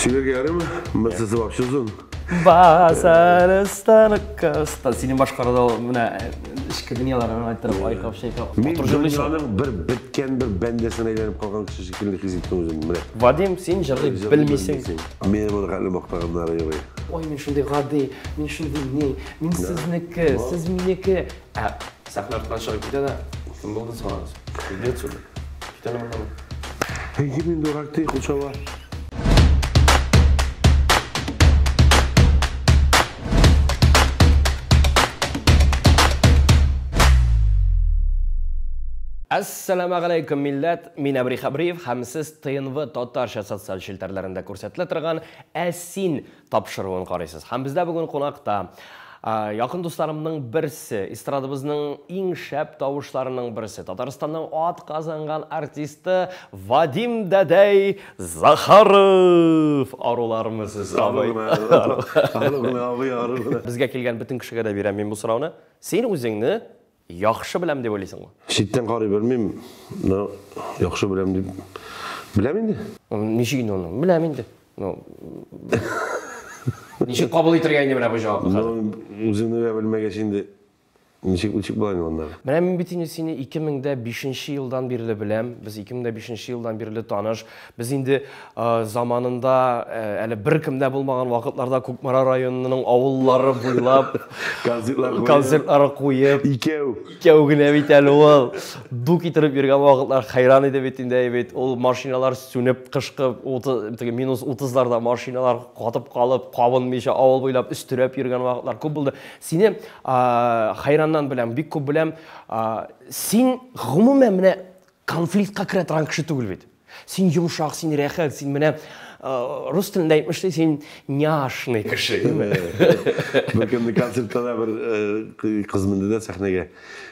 Сөйләргә ярыймы? Мәсьәләсе вообще озын. Басарстаныкка. Синең башкаруда ул менә эчке дөньяларын айттырып, айкап шайкап. Мин дөньяның бер беткән бер бәндәсенә әйләнеп калган кеше шикелле хис иттем үземне. Менә. Вадим, син җырлый белмисең. Мине моны хәтле мактаганнары юк. Ой, мин шундый гади, мин шундый ни, мин сезнеке, сез минеке. Ә сәхнә артыннан чыгып китә дә, кем булды соң? Иди отсюда. Кит әле моннан. Әйе, мин дурак ты, кулчава. Әссәламәгаләйкүм, милләт! Мин Әбри Хәбриев һәм сез ТНВ татарча социаль челтәрләрендә күрсәтелә торган Ә син тапшыруын карыйсыз. Һәм бездә бүген кунакта якын дусларымның берсе, эстрадабызның иң шәп тавышларының берсе, Татарстанның ат казанган артисты Вадим дәдәй Захаров! Арулармы сез, абый? Ару гына, абый, ару гына. Безгә килгән бөтен кешегә дә бирәм мин бу сорауны. Син үзеңне яхшы беләм дип уйлыйсыңмы? Читтән карый белмим, но яхшы беләм дип беләм инде. Ничек инде аны? Беләм инде. Ну, ничек кабул итәргә инде менә бу җавапны хәзер? Ну, үзеңне дә белмәгәч инде ничек ничек була инде аннары? Менә мин бит инде сине 2005 елдан бирле беләм. Без 2005 елдан бирле таныш. Без инде заманында әле беркем дә булмаган вакытларда Кукмара районының авыллары буйлап концертлар куеп, концертлар куеп, икәү. Икәү генә бит әле ул. Ду китереп йөргән вакытлар хәйран иде бит инде бит. Ул машиналар сүнеп кышкы теге минус 30-ларда машиналар катып калып, кабынмыйча авыл буйлап өстерәп йөргән вакытлар күп булды. Сине хәйраннан беләм, бик күп беләм. Син гомумән менә конфликтка керә торган кеше түгел бит. Син йомшак, син рәхәт, син менә рус телендә әйтмешли, син няшный кеше. Бер көнне концертта да бер кыз менде дә сәхнәгә.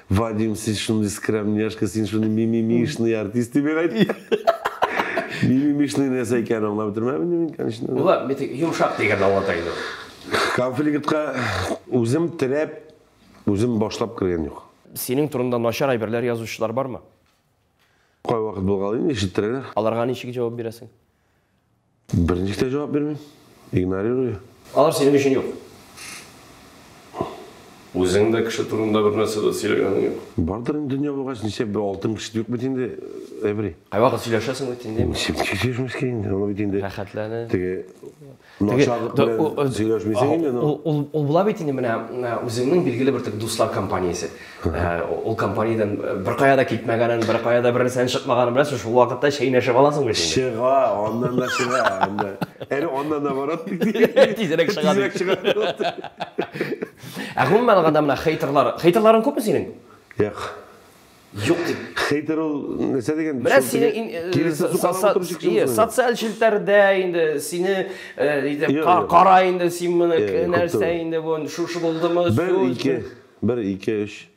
Вадим, син шундый скромняшка, син шундый мимимишный артист дип әйтте. Мимимишный нәрсә икәнен аңлап бетермәдем инде мин, конечно. Була, бит йомшак дигәнне аңлата инде. Конфликтка үзем теләп, үзем башлап кергән юк. Синең турында начар әйберләр язучылар бармы? Кайвакыт булгалый инде, ишеттерәләр. Аларга ничек җавап бирәсең? Берничек тә җавап бирмим. Игнорирую. Алар синең өчен юк. Үзең дә кеше турында бер нәрсә дә сөйләгәнең юк. Бардыр инде дөнья булгач, ничә бер алтын кеше юк бит инде, Эври. Кайвакыт сөйләшәсең бит инде. Ничек сөйләшмәскә инде, аны бит инде. Рәхәтләнеп. Теге начарлык белән сөйләшмисең инде, но. Ул була бит инде менә үзеңнең билгеле бер теге дуслар компаниясе. Ул компаниядән беркая да китмәгәнен, беркая да бер нәрсәнең чыкмаганын беләсең, шул вакытта чәйнәшеп аласың бит инде. Чыга, аннан да чыга, анда. Әле аннан да барат. Тизрәк чыга. Тизрәк чыга. Ә гомумән алганда менә хейтерлар, хейтерларың күпме синең? Юк. Юк дип. Хейтер ул нәрсә дигән? Менә синең социаль челтәрдә инде сине кара инде син моны нәрсә инде бу шушы булдымы? Бер, ике, бер, ике, өч.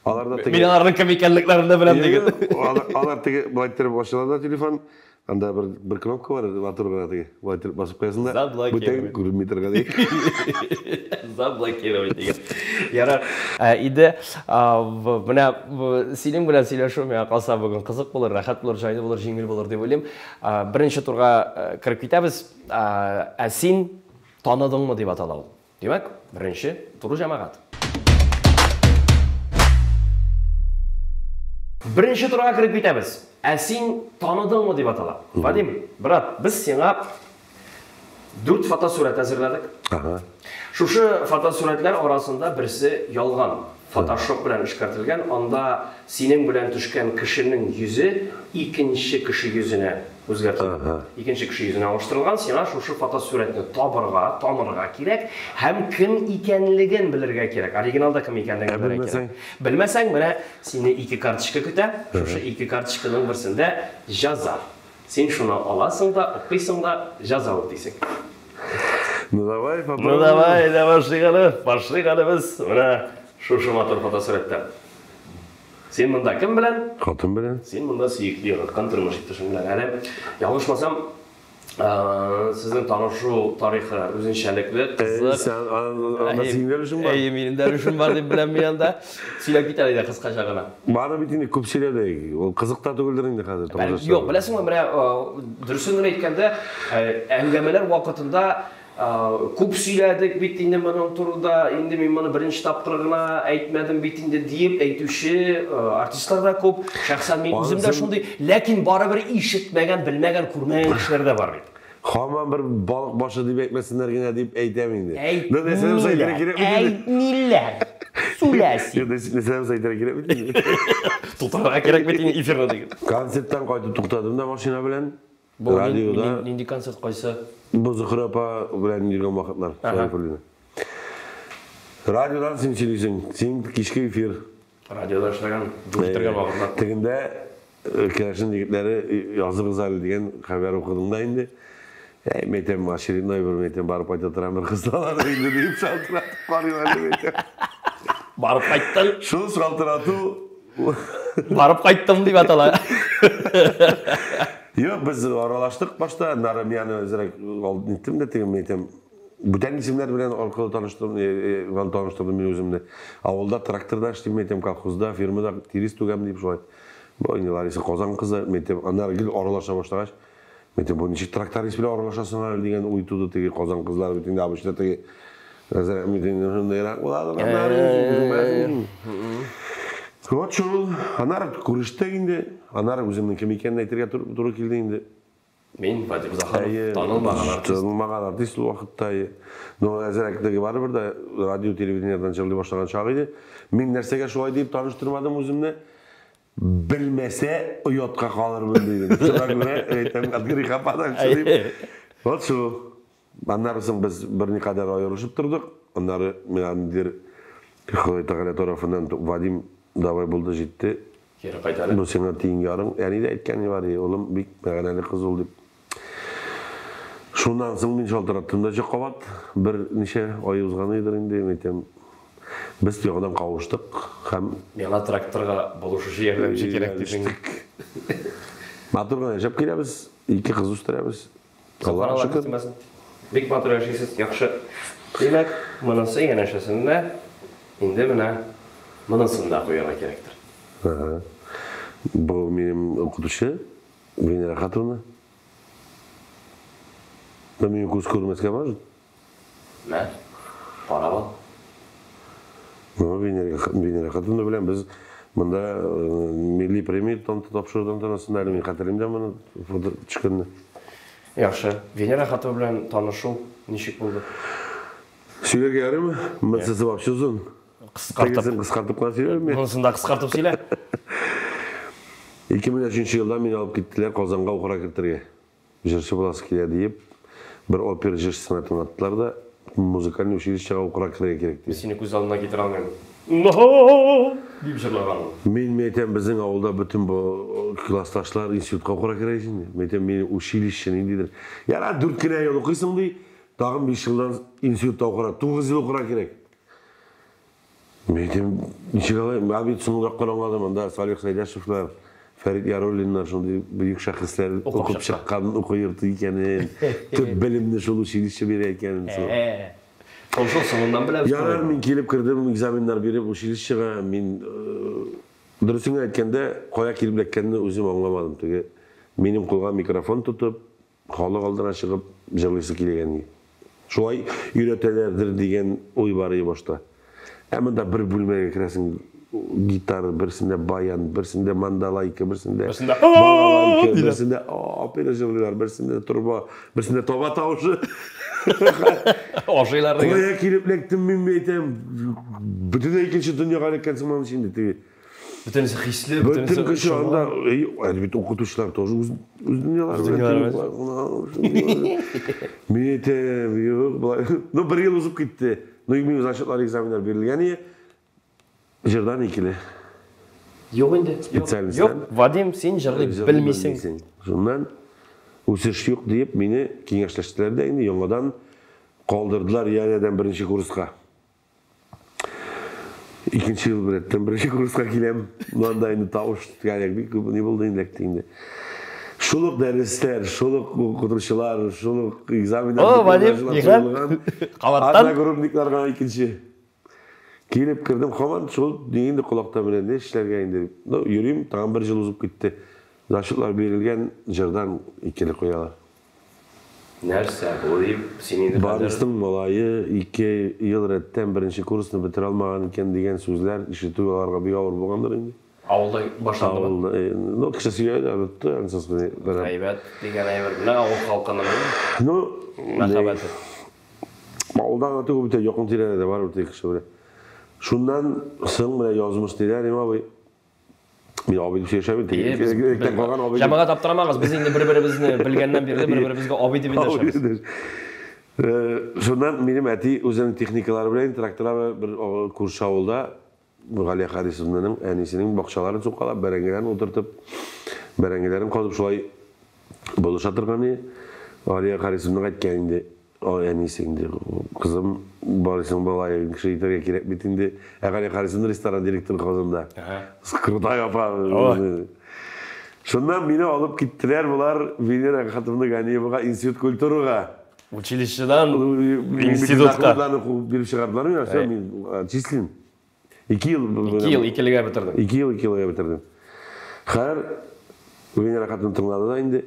Алар да теге. Мин аларның кем икәнлекләрен дә беләм диген. Алар теге былай иттереп ачыла да телефон. Анда бер кнопка бар, матур гына теге. Былай иттереп басып куясың да. Заблокировать. Бүтән күренми торган. Заблокировать дигән. Ярар. Иде, менә синең белән сөйләшү миңа калса бүген кызык булыр, рәхәт булыр, җайлы булыр, җиңел булыр дип уйлыйм. Беренче турга кереп китәбез. Ә син таныдыңмы дип атала ул. Димәк, беренче тур җәмәгать. Беренче турга кереп китәбез. Ә син таныдыңмы дип атала. Вадим, брат, без сиңа 4 фотосурәт әзерләдек. Ага. Шушы фотосурәтләр арасында берсе ялган, фотошоп белән эшкәртелгән, анда синең белән төшкән кешенең йөзе икенче кеше йөзенә үзгәртелгән. Икенче кеше йөзенә алыштырылган. Сиңа шушы фотосурәтне табырга, танырга кирәк һәм кем икәнлеген белергә кирәк. Оригиналда кем икәнлеген белергә кирәк. Белмәсәң, менә сине ике карточка көтә. Шушы ике карточканың берсендә җаза. Син шуны аласың да, укыйсың да, җаза үтисең. Ну давай, попробуем. Ну давай, давай, башлыйк әле, башлыйк әле без. Менә шушы матур фотосурәттә. Син монда кем белән? Хатын белән. Син монда сөекле, яраткан тормыш иптәшең белән. Әле ялгышмасам, Сезнең танышу тарихы үзенчәлекле, кызык. Сен анда синең дә өлешең бар. Әйе, минем дә өлешем бар дип беләм мин анда. Сөйләп кит әле дә кыскача гына. Бары бит инде күп сөйләдек. Ул кызык та түгелдер инде хәзер тамашачыларга. Юк, беләсеңме, менә дөресен генә әйткәндә, әңгәмәләр вакытында күп сөйләдек бит инде моның турында, инде мин моны беренче тапкыр гына әйтмәдем бит инде диеп әйтүче артистлар да күп. Шәхсән мин үзем дә шундый, ләкин барыбер ишетмәгән, белмәгән, күрмәгән кешеләр дә бар бит. Хаман бер балык башы дип әйтмәсеннәр генә дип әйтәм инде. Әйтмиләр. Әйтмиләр. Сүлә син. Нәрсә булса әйтергә кирәк бит инде. Тутырырга кирәк бит инде эфирны диген. Концерттан кайтып туктадым да машина белән. Радиода. Нинди концерт, кайсы? Бу Зөхрә апа белән йөргән вакытлар, Шәрифуллина. Радиодан син сөйлисең, син кичке эфир. Радиода эшләгән, ду китергән вакытлар. Тегендә керәшен егетләре языгыз әле дигән хәбәр укыдым да инде. Әй, мен әйтәм, очередной бер, мен әйтәм, барып кайта торам бер кызлар инде дип шалтыратып карыйм әле, мен әйтәм. Барып кайттың. Шул шалтырату Барып кайттым дип атала. Юк, без аралаштык башта, аннары мин аны әзрәк ниттем дә теге, мин әйтәм, бүтән исемнәр белән аркылы таныштырдым, таныштырдым мин үземне. Авылда тракторда эшлим, мин әйтәм, колхозда, фермада тирес түгәм дип шулай. Бу инде Лариса Казан кызы, мин әйтәм, аннары гел аралаша башлагач, мин әйтәм, бу ничек тракторист белән аралашасың әле дигән уй туды теге Казан кызлары бит инде обычно теге әзрәк бит инде шундыйрак буладыр аннары, үзең беләсең. Вот шул, аннары күрештек инде, аннары үземнең кем икәнен әйтергә туры килде инде. Мин Вадим Захаров, танылмаган артист. Танылмаган артист ул вакытта. Но әзрәк теге барыбер дә радио, телевидениедән җырлый башлаган чак иде. Мин нәрсәгә шулай дип таныштырмадым үземне? Белмәсә, оятка калырмын дидем. Шуңа күрә әйтәм, от греха подальше дип. Вот шул. Аннары соң без берникадәр аерылышып тордык. Аннары миңа ниндидер Ходай Тәгалә тарафыннан Вадим, давай булды, җитте. Кире кайт әле. Бу сиңа тиң ярың. Әни дә әйткән бар, улым, бик мәгънәле кыз ул дип. Шуннан соң мин шалтыраттым да кабат. Берничә ай узган идер инде, мин әйтәм, без яңадан кавыштык һәм миңа тракторга булышучы ярдәмче кирәк дип. Матур гына яшәп киләбез, ике кыз үстерәбез. Аллаһка шөкер. Бик матур яшисез, яхшы. Димәк, монысы янәшәсендә инде менә монысын да куярга кирәктер. Бу минем укытучы Венера Хатовна. Да минем күз күрмәскә может? Мә, карап ал. Ну, Венера Хатовна белән без монда милли премия тапшыру тантанасында әле мин хәтерлим дә моны фото төшкәнне. Яхшы. Венера Хатова белән танышу ничек булды? Сөйләргә ярыймы? Монысы вообще озын. Кыскартып. Тегесен кыскартып кына сөйләрме? Монысын да кыскартып сөйлә. 2003 елда мине алып киттеләр Казанга укырга кертергә. Җырчы буласы килә диеп, бер опера җырчысына тыңлаттылар да, музыкальный училищега укырга керергә кирәк дип. Сине күз алдына китерә алмыйм. Но! Дип җырлаган. Мин әйтәм, безнең авылда бөтен бу классташлар институтка укырга керә инде. Мин әйтәм, мин училище ниндидер. Яра, 4 кенә ел укыйсың ди, тагын 5 елдан институтта укырга, 9 ел укырга кирәк. Мин әйтәм, ничек алай? Мин бит соңрак кына аңладым, анда Салих Сәйдәшевлар, Фәрит Яруллиннар шундый бөек шәхесләр укып чыккан уку йорты икәнен, төп белемне шул училище бирә икәнен. Шул соңыннан беләбез. Ярар, мин килеп кердем, экзаменнар биреп училищега, мин дөресен генә әйткәндә, кая килеп эләккәнне үзем аңламадым. Теге минем кулга микрофон тотып, халык алдына чыгып җырлыйсы килгән. Шулай өйрәтәләрдер дигән уй бар иде башта. Ә монда бер бүлмәгә керәсең, гитара, берсендә баян, берсендә мандалайка, берсендә балалайка, берсендә опера җырлыйлар, берсендә труба, берсендә таба тавышы. Ашыйлар дигән. Кая килеп эләктем мин, әйтәм, бөтенләй икенче дөньяга эләккәнсең моның инде теге. Бөтенесе хисле, бөтенесе бөтен кеше анда, әле бит укытучылар тоже үз дөньялары белән. Мин әйтәм, юк, болай. Ну, бер ел узып китте. Ну, минем зачетлар, экзаменнар бирелгән иде. Җырдан икеле. Юк инде. Специальностьтан. Юк, Вадим, син җырлый белмисең. Шуннан үсеш юк диеп мине киңәшләштеләр дә инде яңадан калдырдылар янәдән беренче курска. Икенче ел рәттән беренче курска киләм. Монда инде тавыш кирәк бик күп ни булды инде инде. Шул ук дәресләр, шул ук укытучылар, шул ук экзаменнар. О, Вадим, нихәл? Кабаттан. Одногруппниклар гына икенче. Килеп кердем, һаман шул инде колакта менә ни эшләргә инде. Ну, йөрим, тагын бер ел узып китте. Зачетлар бирелгән, җырдан икеле куялар. Нәрсә бу дип, син инде хәзер. Борисның малае 2 ел рәттән беренче курсны бетерә алмаган икән дигән сүзләр ишетү аларга бик авыр булгандыр инде. Авылда башланды. Авылда, ну, кеше сөйләде, онытты, ансыз гына. Әйбәт дигән әйбер. Менә авыл халкының ну, мәхәббәте. Авылда гына түгел, бит якын тирәдә дә бар бит кеше белән. Шуннан соң менә язмыш диләр, Рим абый. Мин абый дип сөйләшәм инде. Калган абый. Җәмәгать аптырамагыз, без инде бер-беребезне белгәннән бирле бер-беребезгә абый дип эндәшәбез. Шуннан минем әти үзенең техникалары белән тракторлар бер күрше авылда Галия Харисовнаның әнисенең бакчаларын сукалап, бәрәңгеләрен утыртып, бәрәңгеләрен казып шулай булыша торган иде. Галия Харисовна әйткән инде, әнисе инде, кызым, Борисның малае кеше итәргә кирәк бит инде. Ә Галия Харисовна ресторан директоры Казанда. Крутая апа. Шуннан мине алып киттеләр болар Венера Хатымовна Ганиевага институт культурага. Училищедан институтка. Биреп чыгардылар миңа, все, мин числим. 2 ел. 2 ел икелегә бетердем. 2 ел икелегә бетердем. Хәер, Венера хатын тыңлады да инде,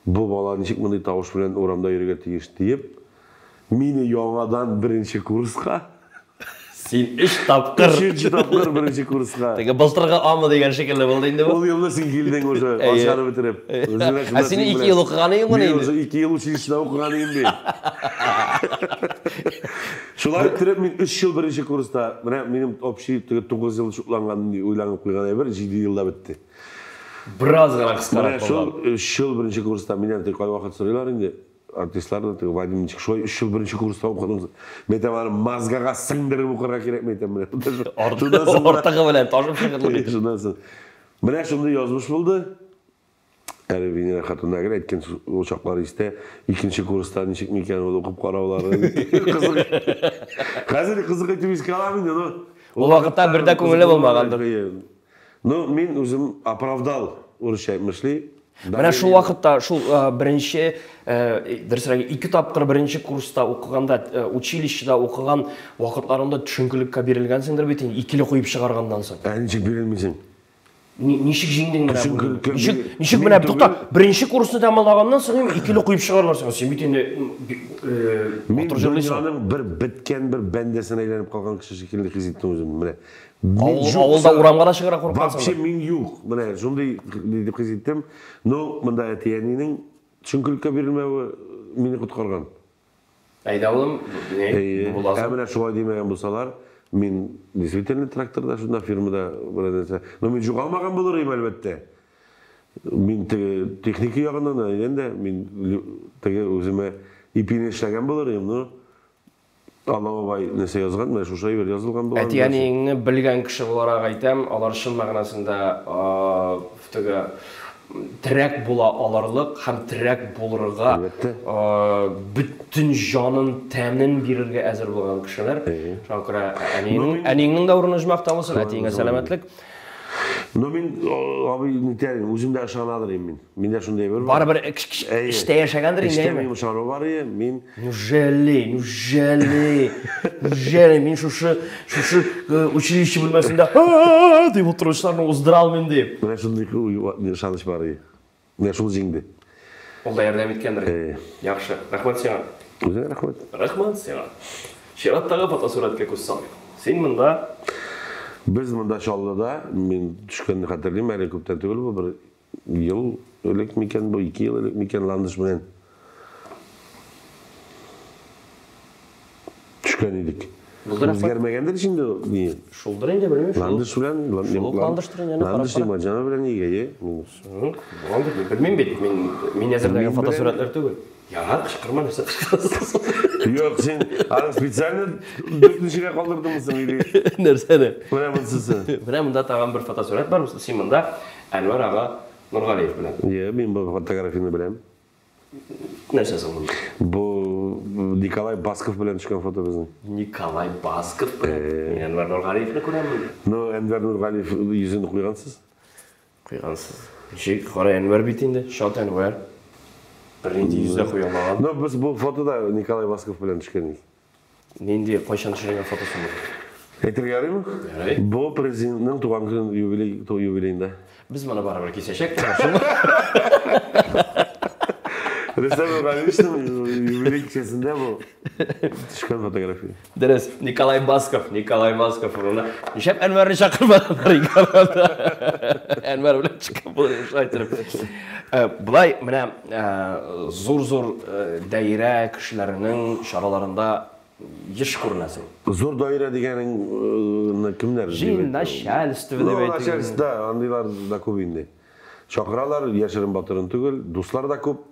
бу бала ничек мондый тавыш белән урамда йөрергә тиеш диеп, мине яңадан беренче курска. Син 3 тапкыр. 3 тапкыр беренче курска. Теге былтыргы амы дигән шикелле булды инде бу. Ул елны син килдең уже, ашаны бетереп. Ә син 2 ел укыган идең инде. Мин уже 2 ел училищеда укыган идем бит. Шулай иттереп мин 3 ел беренче курста, менә минем общий 9 ел шутланган, уйланып куйган әйбер 7 елда бетте. Бераз гына кыскарак булган. Шул 3 ел беренче курста миннән тик кайвакыт сорыйлар инде. Артистлар да, Вадим, ничек шулай 3 ел беренче курста укыдың? Мен әйтәм, аны мозгага сеңдереп укырга кирәк, мен әйтәм, менә. Артыгы белән ташып чыгырлык. Шуннан соң. Менә шундый язмыш булды. Әле Венера хатынна гел әйткән ул чаклар истә, икенче курста ничек микән ул укып караулары. Кызык. Хәзер кызык итеп искә алам инде, но. Ул вакытта бер дә күңеле булмагандыр. Ну, мин үзем оправдал, урысча әйтмешли. Менә шул вакытта, шул беренче, дөресрәге, 2 тапкыр беренче курста укыганда, училищеда укыган вакытларында төшенкелеккә бирелгәнсеңдер бит инде, икеле куеп чыгарганнан соң. Ә ничек бирелмисең? Ничек җиңдең менә моны? Ничек менә, тукта, беренче курсны тәмамлаганнан соң икеле куеп чыгарлар сиңа. Син бит инде матур җырлыйсың. Мин бер беткән бер бәндәсенә әйләнеп калган кеше шикелле хис иттем үземне. Менә. Авылда урамга да чыгарга куркасың. Вообще мин юк. Менә шундый дип хис иттем. Но монда әти-әнинең төшенкелеккә бирелмәве мине коткарган. Әйдә, улым, ни буласың? Ә менә шулай димәгән булсалар, мин действительно тракторда, шунда фирмада берәр нәрсә. Но мин югалмаган булыр идем, әлбәттә. Мин теге техника ягыннан әйдән дә, мин теге үземә ипине эшләгән булыр идем, но Алла бабай нәрсә язган, менә шушы әйбер язылган булган. Әти-әниеңне белгән кеше буларак әйтәм, алар чын мәгънәсендә теге терәк була алырлык һәм терәк булырга бөтен җанын, тәнен бирергә әзер булган кешеләр. Шуңа күрә әниеңнең дә урыны оҗмахта булсын, әтиеңә сәламәтлек. Но мин абый нитәр, үзем дә ышанадыр инде мин. Миндә шундый әйбер бар. Барыбер эштә яшәгәндер инде. Эштә минем ышану бар иде, мин. Неужели, неужели, неужели мин шушы училище бүлмәсендә дип утыручыларны уздыра алмыйм дип. Менә шундый ышаныч бар иде. Менә шул җиңде. Ул да ярдәм иткәндер. Яхшы, рәхмәт сиңа. Үзеңә рәхмәт. Рәхмәт сиңа. Чираттагы фотосурәткә күз салыйк. Син монда. Без монда Чаллыда, мин төшкәнне хәтерлим, әле күптән түгел бу, бер ел элек микән бу, 2 ел элек микән, Ландыш белән төшкән идек. Үзгәрмәгәндер инде ни? Шулдыр инде, белмим. Ландыш белән, Ландыштыр инде. Ландыш Имаджанова белән нигә, е? Белмим бит, мин әзерләгән фотосурәтләр түгел. Яңа кычкырма нәрсә кычкырасың? Юк, син аны специально дүртенчегә калдырдыңмы соң или? Нәрсәне? Менә монсысы. Менә монда тагын бер фотосурәт бар. Син монда Әнвәр ага Нургалиев белән. Е, мин бу фотографияне беләм. Нәрсә соң монда? Бу Николай Басков белән төшкән фото безнең. Николай Басков белән? Мин Әнвәр Нургалиевны күрәм монда. Ну, Әнвәр Нургалиев йөзен куйгансыз? Куйгансыз. Ничек, кара Әнвәр бит инде, чат Әнвәр. Бернинди йөз дә куя алмаган. Но без бу фотода Николай Басков белән төшкән идек. Нинди, кайчан төшергән фотосы бу? Әйтергә ярыймы? Ярый. Бу президентның туган көн юбилей, юбилеенда. Без моны барыбер кисәчәкбез, шуны. Рөстәм Нургалиевичның юбилей кичәсендә бу төшкән фотография. Дөрес, Николай Басков, Николай Басков урынына. Нишләп Әнвәрне чакырмадылар икән анда? Әнвәр белән чыккан булыр шулай итеп. Болай менә зур-зур даирә кешеләренең чараларында еш күренәсең. Зур даирә дигәнең кемнәр? Җыен начальство дип әйтик. Начальство, да, андыйлар да күп инде. Чакыралар, яшерен батырын түгел, дуслар да күп.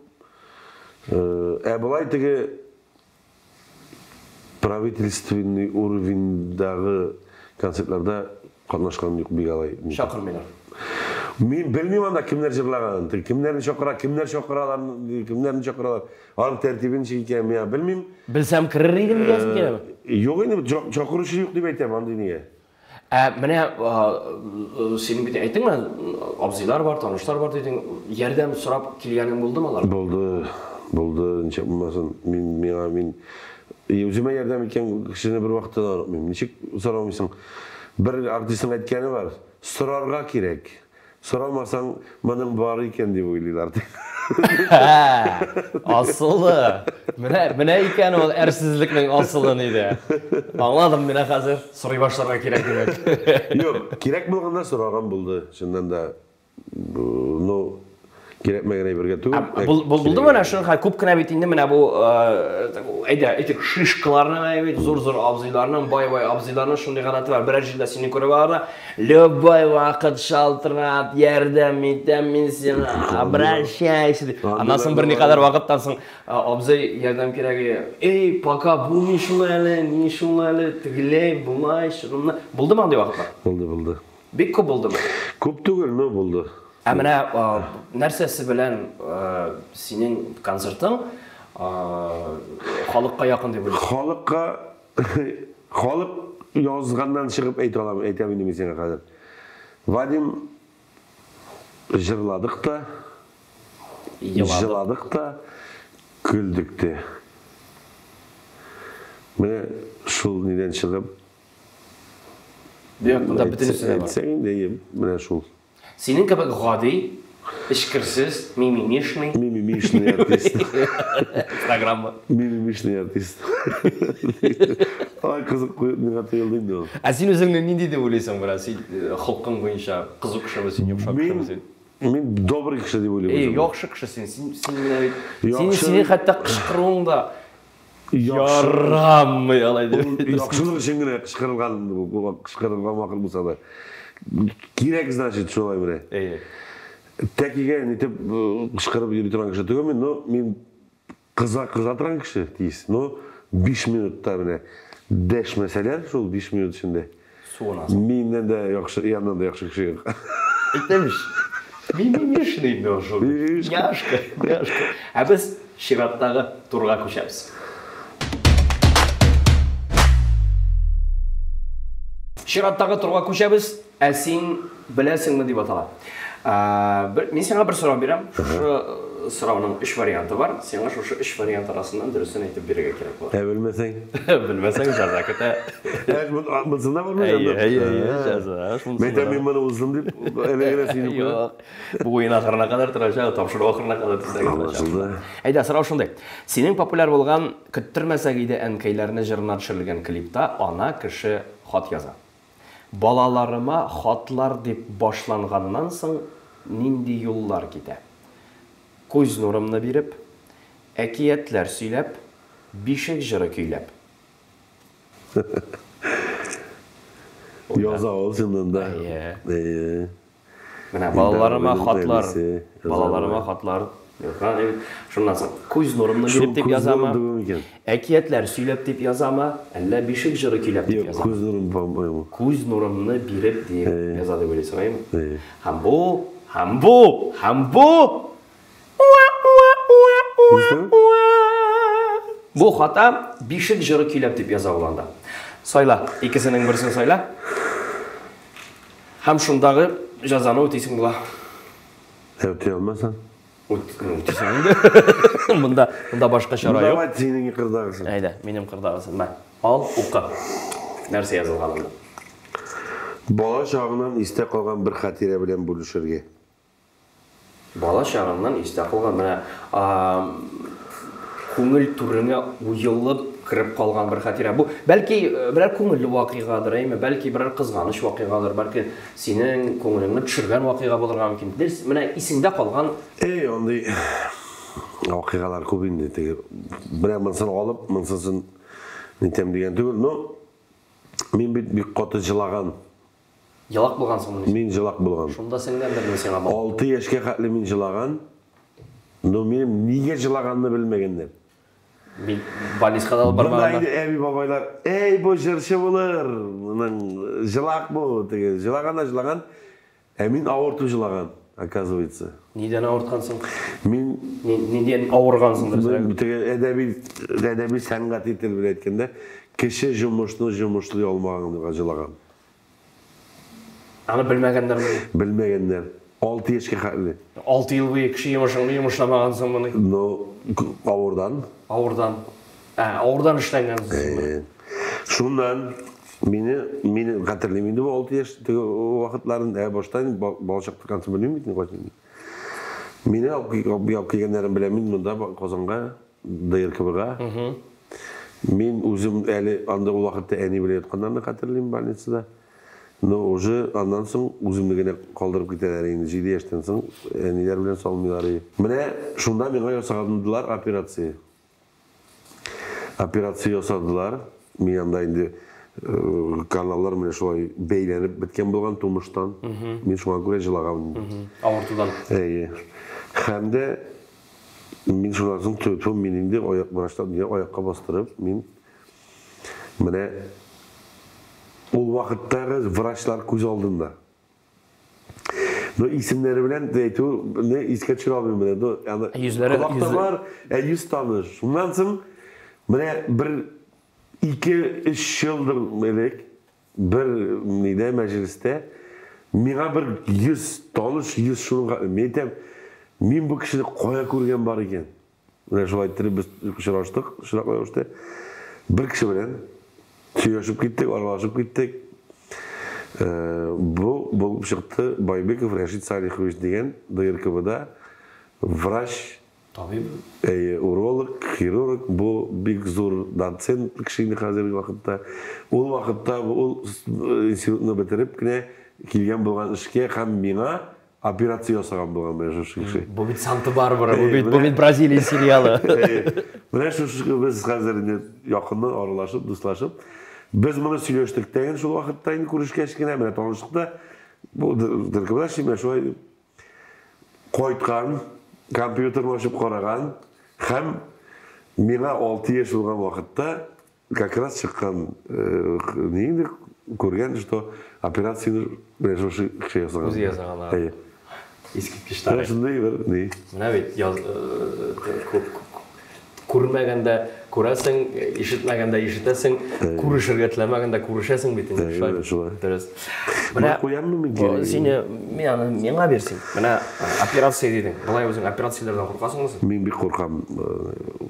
Ә болай теге правительственный уровеньдагы концертларда катнашкан юк бик алай. Чакырмыйлар. Мин белмим анда кемнәр җырлаганын, кемнәрне чакыра, кемнәр чакыралар, кемнәрне чакыралар. Аның тәртибе ничек икәнен мин белмим. Белсәм керер идем диясең киләме? Юк инде, чакыручы юк дип әйтәм андый нигә. Ә менә синең бит әйттең менә абзыйлар бар, танышлар бар дидең. Ярдәм сорап килгәнең булдымы алар? Булды, булды, ничек булмасын. Мин миңа мин үземә ярдәм иткән кешене бер вакытта да онытмыйм. Ничек сорамыйсың? Бер артистның әйткәне бар, сорарга кирәк. Сорамасаң, моның бар икән дип уйлыйлар. Асылы. Менә, менә икән ул әрсезлекнең асылы нидә. Аңладым менә хәзер. Сорый башларга кирәк димәк. Юк, кирәк булганда сораган булды, чыннан да. Ну, кирәкмәгән әйбергә түгел. Булды менә шуның хәл күп кенә бит инде менә бу әйдә, әйтик, шишкаларның бит зур-зур абзыйларның, бай-бай абзыйларның шундый гадәте бар. Берәр җирдә сине күреп алар да, любой вакыт шалтырат, ярдәм итәм мин сиңа, обращайся дип. Аннан соң берникадәр вакыттан соң абзый ярдәм кирәге, эй, пока булмый шул әле, ни шул әле, тегеләй, болай, шуны. Булдымы андый вакытлар? Булды, булды. Бик күп булдымы? Күп түгел, но булды. Ә менә нәрсәсе белән синең концертың халыкка якын дип уйлыйсың? Халыкка халык язганнан чыгып әйтә алам, әйтәм инде мин сиңа хәзер. Вадим җырладык та, җыладык та, көлдек тә. Менә шул нидән чыгып. Димәк, монда бөтенесе дә бар. Әйтсәң инде, менә шул. Синең кебек гади, эчкерсез, мимимишный. Мимимишный артист. Программа. Мимимишный артист. Ай, кызык миңа тоелды инде ул. Ә син үзеңне нинди дип уйлыйсың, бераз? Син холкың буенча кызу кешеме син, йомшак кешеме син? Мин добрый кеше дип уйлыйм. Эй, яхшы кеше син. Син син менә бит. Син синең хәтта кычкыруың да ярамый алай дип. Яхшылык өчен генә кычкырылган, кычкырылган вакыт булса да. Кирәк, значит, шулай менә. Әйе. Тәкигә нитеп кычкырып йөри торган кеше түгел мин, но мин кыза кыза торган кеше тиз. Но 5 минутта менә дәшмәсәләр, шул 5 минут эчендә. Суынасың. Миннән дә яхшы, яннан да яхшы кеше юк. Әйтәм ич. Мимимишный инде ул шул. Няшка, няшка. Ә без чираттагы турга күчәбез. Чираттагы турга күчәбез. Ә син беләсеңме дип атала. Мин сиңа бер сорау бирәм. Шушы сорауның өч варианты бар. Сиңа шушы өч вариант арасыннан дөресен әйтеп бирергә кирәк була. Ә белмәсәң? Белмәсәң, җәза көтә. Монысында бармы? Әйе, әйе, әйе, җәза. Мин әйтәм, мин моны уздым дип, әле генә сөйләп куям. Юк. Бу уен ахырына кадәр торачак, тапшыру ахырына кадәр дисәң торачак. Аңлашылды. Әйдә, сорау шундый. Синең популяр булган Көттермәсәк иде әнкәйләрне җырына төшерелгән клипта ана кеше хат яза. Балаларыма хатлар дип башланганнан соң нинди юллар китә? Күз нурымны биреп, әкиятләр сөйләп, бишек җыры көйләп. Яза ул чыннан да. Әйе. Әйе. Менә балаларыма хатлар, балаларыма хатлар. Шуннан соң күз нурымны биреп дип язамы? Әкиятләр сөйләп дип язамы? Әллә бишек җыры көйләп дип язамы? Күз нурым, по-моему. Күз нурымны биреп дип яза дип уйлыйсың, әйеме? Һәм бу, һәм бу, һәм бу. Бу хата, бишек җыры көйләп дип яза ул анда. Сайла, икесенең берсен сайла. Һәм шундагы җәзаны үтисең була. Үти алмасаң? Үтисең инде. Монда башка чара юк. Давай синең кырдагысын. Әйдә, минем кырдагысын. Мә, ал, укы. Нәрсә язылган анда? Бала чагыннан истә калган бер хатирә белән бүлешергә. Бала чагыннан истә калган менә күңел түреңә уелып кереп калган бер хатирә. Бу бәлки берәр күңелле вакыйгадыр, әйме, бәлки берәр кызганыч вакыйгадыр, бәлки синең күңелеңне төшергән вакыйга булырга мөмкин. Дөрес, менә исеңдә калган. Эй, андый вакыйгалар күп инде. Теге менә монысын алып, монысын нитәм дигән түгел. Но мин бит бик каты җылаган. Елак булгансыңмы? Мин җылак булган. Шунда сеңгәндер мин сиңа бал. 6 яшькә хәтле мин җылаган. Но минем нигә җылаганны белмәгәннәр. Мин больницага да алып бармаганнар. Монда инде әби бабайлар, эй, бу җырчы булыр, моның җылак бу, теге җылаган да җылаган. Ә мин авырту җылаган, оказывается. Нидән авырткансың? Мин нидән авыргансың дөресрәк? Теге әдәби сәнгати тел белән әйткәндә, кеше җомышны җомышлый алмаганга җылаган. Аны белмәгәннәрме? Белмәгәннәр. 6 яшькә хәтле. 6 ел буе кеше йомышыңны йомышламагансың моны. Но авырдан. Авырдан. Ә, авырдан эшләнгәнсең. Шуннан мине хәтерлим инде бу 6 яшь теге вакытларын, ә баштан балачак торгансың белмим бит инде. Мине алып килгәннәрен беләм мин монда Казанга, ДРКБга. Мин үзем әле анда ул вакытта әни белән ятканнарны хәтерлим больницада. Но уже аннан соң үземне генә калдырып китәләр инде. 7 яшьтән соң әниләр белән салмыйлар. Менә шунда миңа ясадылар операция. Операция ясадылар. Мин анда инде каналлар менә шулай бәйләнеп беткән булган тумыштан. Мин шуңа күрә җылаган. Авыртудан. Әйе. Һәм дә мин шуннан соң төтен мин инде аяк врачтан мине аякка бастырып, мин менә ул вакыттагы врачлар күз алдында. Но исемнәре белән әйтү, не искә төшерә алмыйм менә. Но аны Йөзләре, колакта бар, ә йөз таныш. Шуннан соң менә бер 2-3 елдыр элек бер нидә мәҗлестә миңа бер йөз таныш, йөз шуның, мин әйтәм, мин бу кешене кая күргән бар икән. Менә шулай иттереп без очраштык, очраклы рәвештә. Бер кеше белән сөйләшеп киттек, аралашып киттек. Бу булып чыкты Байбеков Рәшит Салихович дигән ДРКБда врач, табиб, уролог, хирург, бу бик зур доцент кеше инде хәзерге вакытта. Ул вакытта ул институтны бетереп кенә килгән булган эшкә һәм миңа операция ясаган булган менә шушы кеше. Бу бит Санта-Барбара, бу бит Бразилия сериалы. Менә шушы без хәзер инде якыннан аралашып, дуслашып, без моны сөйләштек тәген шул вакытта инде күрешкәч кенә, менә таныштык та, бу ДРКБда эшлим, менә шулай кайткан, компьютерны ачып караган һәм миңа 6 яшь булган вакытта как раз чыккан, ни инде күргән, что операцияне менә шушы кеше ясаган. Үзе ясаган, а. Әйе. Искиткеч тарих. Менә шундый бер ни. Менә бит яз, күрмәгәндә күрәсең, ишетмәгәндә ишетәсең, күрешергә теләмәгәндә күрешәсең бит инде. Әйе, шулай. Дөрес. Менә куяммы мин кире? Сине, мин аны миңа бирсен. Менә операция дидең. Болай үзең операцияләрдән куркасыңмы син? Мин бик куркам.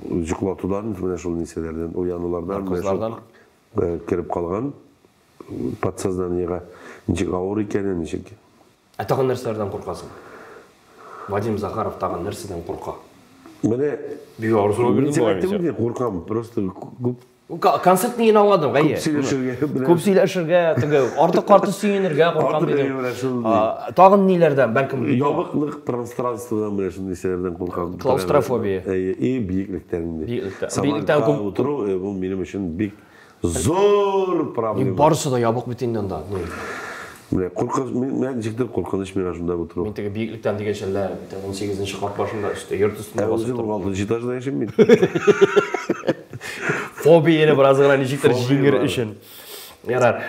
Йоклатудан, менә шул нәрсәләрдән, уянулардан, менә шул, Наркозлардан? кереп калган подсознаниега ничек авыр икәнен, ничек. Ә тагын нәрсәләрдән куркасың? Вадим Захаров тагын нәрсәдән курка? Менә Бик авыр сорау бирдем Мин сиңа бугай, әйттем Мисә. бит, куркам, просто күп Концерт нигә аңладым, әйе. Күп сөйләшергә, менә. Күп сөйләшергә, теге артык карты сөенергә куркам Артык дидем. әйе, менә шул Тагын ниләрдән, бәлкем Ябыклык пространстводан менә шундый нәрсәләрдән куркам. Клаустрофобия. Әйе, и биеклектән инде. Биеклектән. Самолетка Биеклектән күп утыру, бу минем өчен бик зур проблема. Барысы да ябык бит инде анда. Менә куркыныч, мин ничектер куркыныч миңа шунда утыру. Мин теге биеклектән дигәнчә әллә бит 18 кат башында өстә, йорт өстендә Ә басып үзем торып. 16 этажда яшим мин. Фобияне бераз гына ничектер Фобия җиңер бар. өчен. Ярар.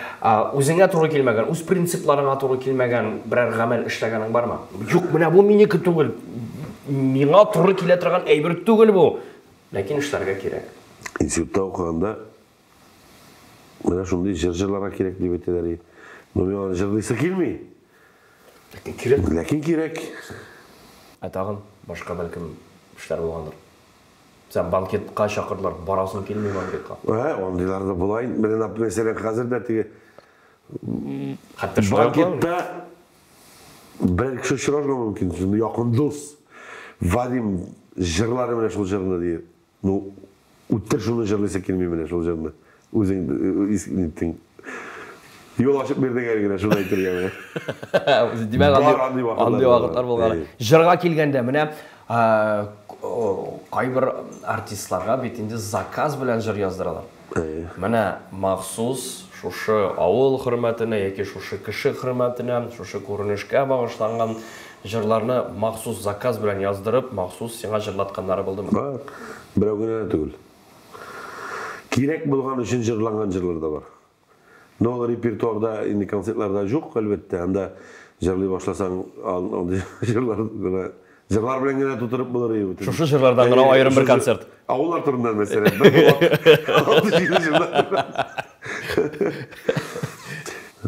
Үзеңә туры килмәгән, үз принципларыңа туры килмәгән берәр гамәл эшләгәнең бармы? Юк, менә бу минеке түгел. Миңа туры килә торган әйбер түгел бу. Ләкин эшләргә кирәк. Институтта укыганда менә шундый җыр җырларга кирәк дип әйтәләр. Но миңа җырлыйсы килми. Ләкин кирәк. Ләкин кирәк. Ә тагын башка бәлкем эшләр булгандыр. Сән банкетка чакырдылар, барасың килми банкетка. Ә, андыйлар да була инде. Менә, мәсәлән, хәзер дә теге Хәтта шулай банкетта бер кеше очрарга мөмкин, шундый якын дус. Вадим җырлары менә шул җырны ди. Ну, үттер шуны җырлыйсы килми менә шул җырны. Үзең ниттең. Юл ачып бирдең әле генә шуны әйтергә менә. Димәк, андый вакытлар булган. Җырга килгәндә, менә кайбер артистларга бит инде заказ белән җыр яздыралар. Менә махсус шушы авыл хөрмәтенә яки шушы кеше хөрмәтенә, шушы күренешкә багышланган җырларны махсус заказ белән яздырып, махсус сиңа җырлатканнары булдымы? Бар. Берәү генә дә түгел. Кирәк булган өчен җырланган җырлар да бар. Но ул репертуарда, инде концертларда юк, әлбәттә. Анда җырлый башласаң, андый җырлар гына, җырлар белән генә тутырып булыр иде бөтен. Шушы җырлардан гына аерым бер концерт. Авыллар турында, мәсәлән, бер алты-җиде җырлар.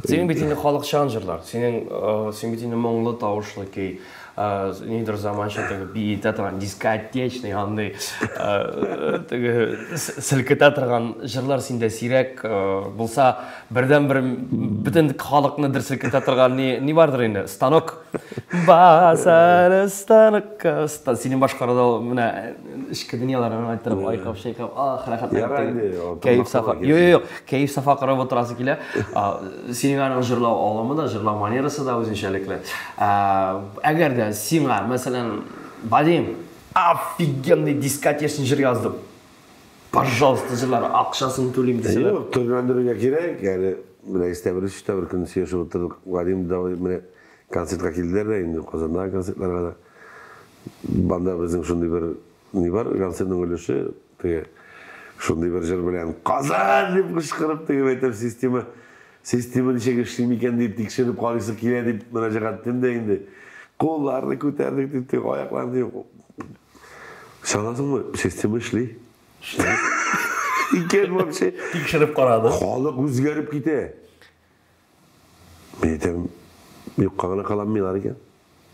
Синең бит инде халыкчан җырлар. Синең, син бит инде моңлы тавышлы көй, нидер заманча теге биетә торган дискотечный андый теге селкетә торган җырлар синдә сирәк булса, бердән-бер бөтен халыкны дер селкетә торган ни, ни бардыр инде? Станок. Басар станокка. Синең башкаруда менә эчке дөньяларны айттырып, айкап, чайкап, ах, рәхәтләнеп. Кәеф сафа. Юк, юк, юк, кәеф сафа корып утырасы килә. Синең аның җырлау алымы да, җырлау манерасы да үзенчәлекле. Әгәр дә сиңа, мәсәлән, Вадим, офигенный дискотечный җыр яздым. Пожалуйста, җырлар, акчасын түлим дисәләр. Юк, төрләндерергә кирәк. Әле менә истә бер өчтә бер көн сөйләшеп утырдык. Вадим, давай, менә концертка килделәр дә инде, Казандагы концертларга да. Банда безнең шундый бер ни бар, концертның өлеше, теге шундый бер җыр белән Казан дип кычкырып, теге әйтәм, система, система ничек эшли микән дип тикшереп карыйсы килә дип мөрәҗәгать иттем дә инде. Кулларны күтәрдек дип, теге аякларны дип. Ышанасыңмы, система эшли. Икән вообще. Тикшереп карады. Халык үзгәреп китә. Мин әйтәм, юкка гына кыланмыйлар икән.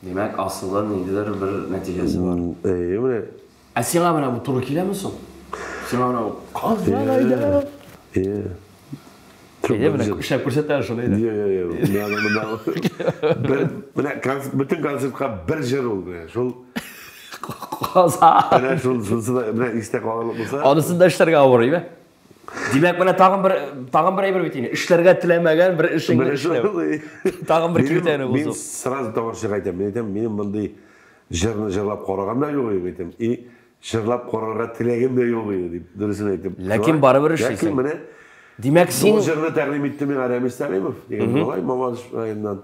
Димәк, асылда ниндидер бер нәтиҗәсе бар. Әйе, менә. Ә сиңа менә бу туры киләме соң? Сиңа менә бу Казан әйдә. Әйе. Әйдә, менә эшләп күрсәтә шуны әйдә. Юк, юк, юк. Мин аны монда бер менә бөтен концертка бер җыр ул менә. Шул Казан. Менә шул шунысы да менә истә калырлык булса. Анысын да эшләргә авыр, әйме? Димәк, менә тагын бер тагын бер әйбер бит инде. Эшләргә теләмәгән бер эшеңне эшләү. Тагын бер киртәне бозу. Мин сразу тамашачыга әйтәм, мин әйтәм, минем мондый җырны җырлап караган да юк иде, әйтәм. И җырлап карарга теләгем дә юк иде дип, дөресен әйтеп. Ләкин барыбер эшлисең. Ләкин менә Димәк, син Бу җырны тәкъдим итте миңа Рәмис Сәлимов дигән малай Мамадыш районыннан.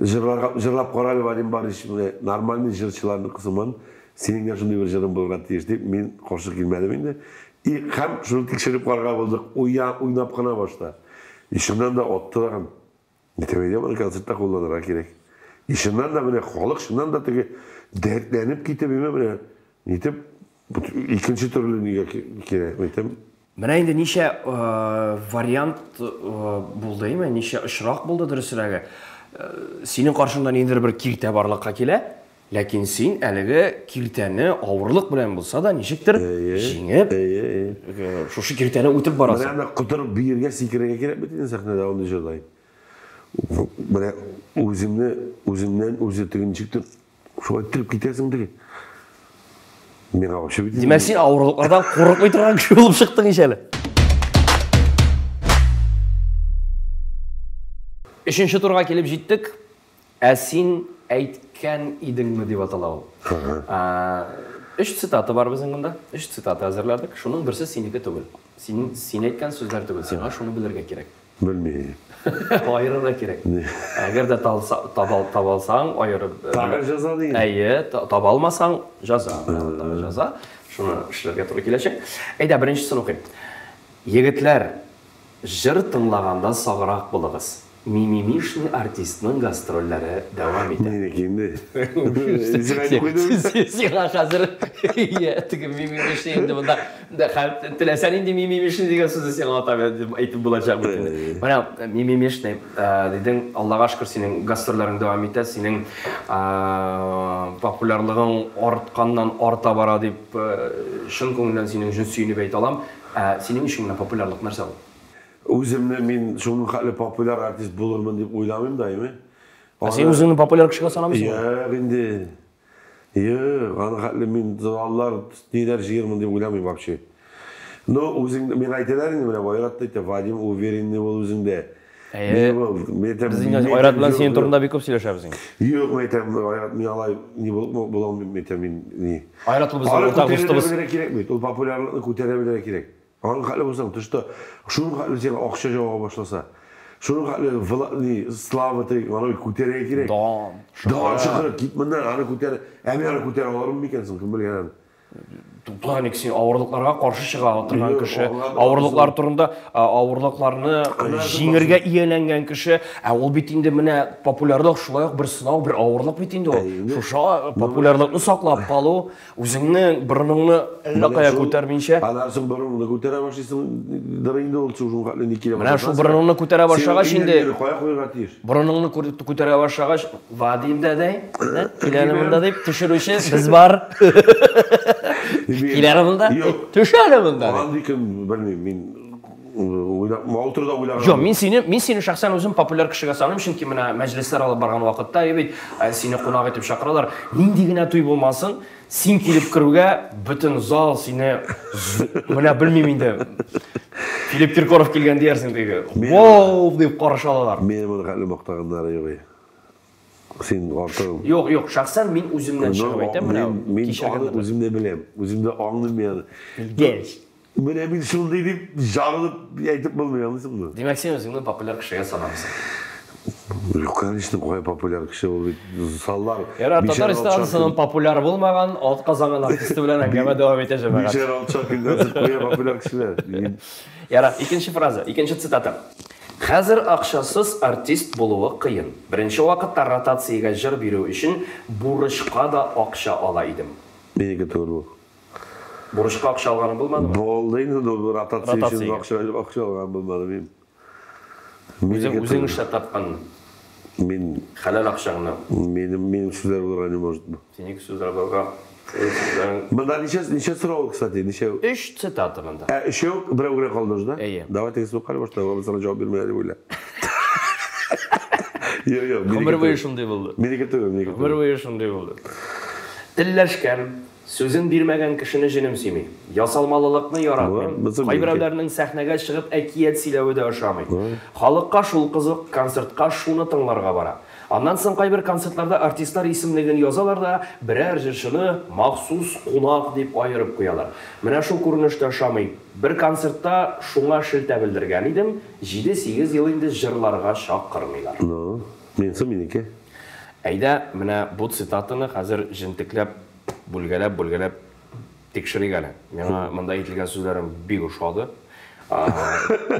Җырларга җырлап кара әле, Вадим Борисович, менә нормальный җырчыларныкы сыман, синең дә шундый бер җырың булырга тиеш дип, мин каршы килмәдем инде. И һәм шуны тикшереп карарга булдык, уя, уйнап кына башта. И чыннан да атты да һәм әйтәм, әйдә моны концертта кулланырга кирәк. И чыннан да менә халык чыннан да теге дәртләнеп китеп, имә менә нитеп икенче төрле нигә кирәк, әйтәм. Менә инде ничә вариант булды, әйме, ничә очрак булды дөресрәге. Синең каршыңда ниндидер бер киртә барлыкка килә, ләкин син әлеге киртәне авырлык белән булса да ничектер җиңеп, шушы киртәне үтеп барасың. Менә анда котырып биергә, сикерергә кирәк бит инде сәхнәдә андый җырда. Менә үземне, үземнән үзе теге ничектер Шулай иттереп китәсең теге. Миңа вообще бит. Димәк, син авырлыклардан курыкмый торган кеше булып чыктың ич әле. Өченче турга килеп җиттек. Ә син әйткән идеңме дип атала ул. Өч цитата бар безнең монда. Өч цитата әзерләдек. Шуның берсе синеке түгел. Син, син әйткән сүзләр түгел. Сиңа шуны белергә кирәк. Белмим. Аерырга кирәк. Әгәр дә таба алсаң, аерып. Тагы җәза дигән. Әйе, таба алмасаң, җәза. Тагы җәза. Шуны эшләргә туры киләчәк. Әйдә, беренчесен укыйм. Егетләр, җыр тыңлаганда саграк булыгыз. Мимимишный артистның гастрольләре дәвам итә. Минеке инде. Сиңа хәзер теге мимимишный инде монда теләсә нинди мимимишный дигән сүзне сиңа атап әйтеп булачак бит инде. Менә мимимишный дидең, Аллага шөкер, синең гастрольләрең дәвам итә, синең популярлыгың артканнан арта бара дип чын күңелдән синең өчен сөенеп әйтә алам. Ә синең өчен менә популярлык нәрсә ул? Үземне мин шуның хәтле популяр артист булырмын дип уйламыйм да, әйме? Ә син үзеңне популяр кешегә санамыйсыңмы? Юк инде. Юк, аның хәтле мин заллар ниләр җыермын дип уйламыйм вообще. Но үзең миңа әйтәләр инде, менә Айрат та әйтә, Вадим, уверенный бул үзеңдә. Әйе. Без инде Айрат белән синең турында бик күп сөйләшәбез инде. Юк, мин әйтәм, Айрат, мин алай ни булып була алмыйм, мин әйтәм, мин ни. Айрат ул безнең уртак дустыбыз. Аны күтәрә белергә кирәк бит, ул популярлыкны күтәрә белергә кирәк. Аның хәтле булсаң, тышта шуның хәтле сиңа акча җава башласа, шуның хәтле ни, слава ты, аны күтәрергә кирәк. Дан, Дан, шөһрәт, кит моннан, аны күтәр. Ә мин аны күтәрә алырмын микән соң, кем белгән аны. Тукта, ник син авырлыкларга каршы чыга торган кеше, авырлыклар турында, авырлыкларны җиңергә ияләнгән кеше, ә ул бит инде менә популярлык шулай ук бер сынау, бер авырлык бит инде ул. Шушы популярлыкны саклап калу, Үзеңне, борыныңны әллә кая күтәрмичә. Аннан соң борыныңны күтәрә башлыйсың, дыр инде ул шуның хәтле ни килә. Менә шул борыныңны күтәрә башлагач инде. Кая куярга тиеш? Борыныңны күтәрә башлагач, Вадим дәдәй, кил әле монда дип төшерүче без бар. Кил әле монда. Төш әле монда. Андый кем белмим, мин уйлап, утырда уйлаган. Юк, мин сине шәхсән үзем популяр кешегә саныйм, чөнки менә мәҗлесләр алып барган вакытта, бит сине кунак итеп чакыралар. Нинди генә туй булмасын, син килеп керүгә бөтен зал сине менә белмим инде. Филипп Киркоров килгән диярсең теге. Вау дип каршы алалар. Мине моны хәтле мактаганнары юк. Син артык. Юк, юк, шәхсән мин үземнән чыгып әйтәм менә. Мин аны үзем дә беләм, үзем дә аңлыйм мин аны. Белгәч. Менә мин шундый дип жарылып әйтеп булмый, аңлыйсыңмы? Димәк, син үзеңне популяр кешегә санамыйсың. Юк, конечно, кая популяр кеше ул бит заллар. Ярар, татар эстрадасының популяр булмаган атказанган артисты белән әңгәмә дәвам итә җәмәгать. Бишәр алтышар көн концерт куя популяр кешеләр. Ярар, икенче фраза, икенче цитата. Хәзер акчасыз артист булуы кыен. Беренче вакытта ротациягә җыр бирү өчен бурычка да акча ала идем. Минеке түгел бу. Бурычка акча алганың булмадымы? Булды инде, ротация өчен акча алган булмады мин. Үзең эшләп тапкан. Мин хәләл акчаңны. Минем сүзләр булырга не может. Синең сүзләр булырга. Монда ничә сорау, кстати, ничә? 3 цитата монда. Ә өчәү берәү генә калды уже, да? Әйе. Давай тегесен укыйлы башта, ул сиңа җавап бирмәде дип уйла. Юк, юк. Гомер буе шундый булды. Минеке түгел, минеке түгел. Гомер буе шундый булды. Телләшкән, сүзен бирмәгән кешене җенем сөйми. Ясалмалылыкны яратмыйм. Кайберәүләрнең сәхнәгә чыгып әкият сөйләве дә ошамый. Халыкка шул кызык, концертка шуны тыңларга бара. Аннан соң кайбер концертларда артистлар исемлеген язалар да, берәр җырчыны махсус кунак дип аерып куялар. Менә шул күренеш тә ошамый. Бер концертта шуңа шелтә белдергән идем, 7-8 ел инде җырларга чакырмыйлар. Ну, минсе минеке. Әйдә, менә бу цитатаны хәзер җентекләп, бүлгәләп-бүлгәләп тикшерик әле. Миңа монда әйтелгән сүзләрем бик ошады.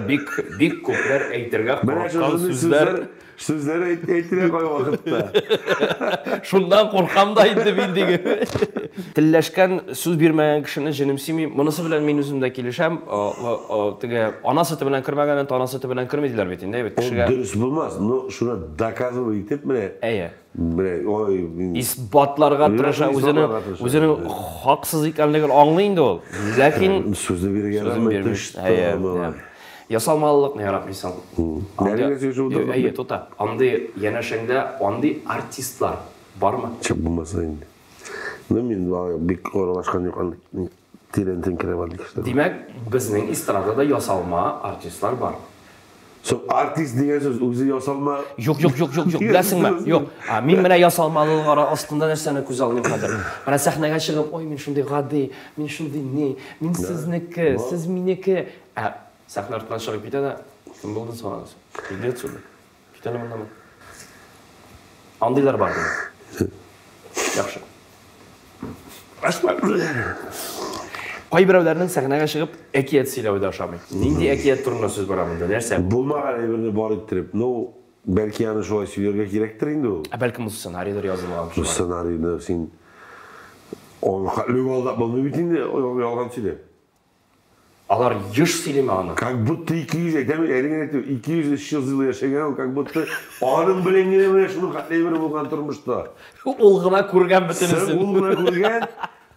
Бик, бик күпләр әйтергә курыккан сүзләр. Сүзләр әйтелә кай вакытта. Шуннан куркам да инде мин диге. Телләшкән, сүз бирмәгән кешене җенем сөйми. Монысы белән мин үзем дә килешәм. Теге ана сөте белән кермәгәнне тана сөте белән керми диләр бит инде, бит кешегә. Дөрес булмас, но шуны доказывать итеп менә. Әйе. Менә, ой, исбатларга тырыша, үзенең хаксыз икәнлеген аңлый инде ул. Ләкин сүзне бирергә ярамый. Ясалмалылыкны яратмыйсың. Әйе, тота. Андый янәшәңдә андый артистлар бармы? Чык булмаса инде. Ну, мин бик аралашкан юк, андый тирәнтен керә андый кешеләр. Димәк, безнең эстрадада ясалма артистлар бар. Соң артист дигән сүз үзе ясалма. Юк, юк, юк, юк, юк, беләсеңме? Юк. Мин менә ясалмалылык астында нәрсәне күз алдыма хәзер. Менә сәхнәгә чыгып, ой, мин шундый гади, мин шундый ни, мин сезнеке, сез минеке. Ә сәхнә артыннан чыгып китә дә, кем булды соң? Иди отсюда. Кит әле моннан. Андыйлар бар димәк. Яхшы. Кайберәүләрнең сәхнәгә чыгып әкият сөйләве дә ошамый. Нинди әкият турында сүз бара монда? Нәрсә? Булмаган әйберне бар иттереп. Ну, Бәлки аны шулай сөйләргә кирәктер инде ул. Ә бәлкем ул сценарийдыр язылган шулай. Сценарийны син аны хәтле алдап булмый бит инде, ялган сөйләп. Алар еш сөйлиме аны? Как будто 200 әйтәм, әле генә әйтәм, 200-300 ел яшәгән ул, как будто аның белән генә менә шуның хәтле әйбер булган тормышта. Ул гына күргән бөтенесен. Ул гына күргән,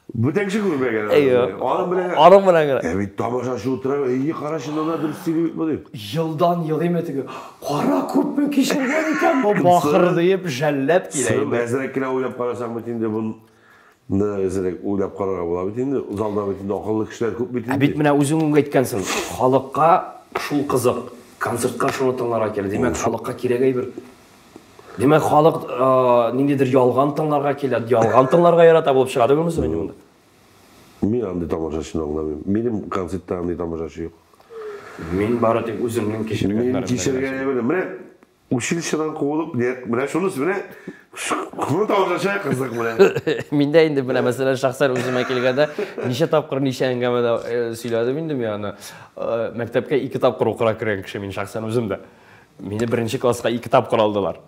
бүтән кеше күрмәгән. Әйе. Аның белән Аның белән генә. Ә бит тамашачы утыра, әйе, кара, чыннан да дөрес сөйли бит бу дип. Елдан ел име теге, кара күпме кичергән икән бу бахыр диеп жәлләп килә инде. Әзрәк кенә уйлап карасаң бит инде буны әзрәк уйлап карарга була бит инде. Залда бит инде акыллы кешеләр күп бит инде. Ә бит менә үзең үк әйткәнсең, халыкка шул кызык, концертка шуны тыңларга килә. Димәк, халыкка кирәк әйбер. Димәк, халык ниндидер ялган тыңларга килә, ялган тыңларга ярата булып чыга түгелме соң инде монда? Мин андый тамашачыны аңламыйм. Минем концертта андый тамашачы юк. Мин бары тик үземнең кичергәннәрем. Мин кичергән әйберне. Менә училищедан куылып, менә шунысы, менә шуны тамашачы кызык менә. Миндә инде менә мәсәлән шәхсән үземә килгәндә ничә тапкыр ничә әңгәмәдә сөйләдем инде мин аны. Мәктәпкә 2 тапкыр укырга кергән кеше мин шәхсән үзем дә. Мине беренче класска 2 тапкыр алдылар.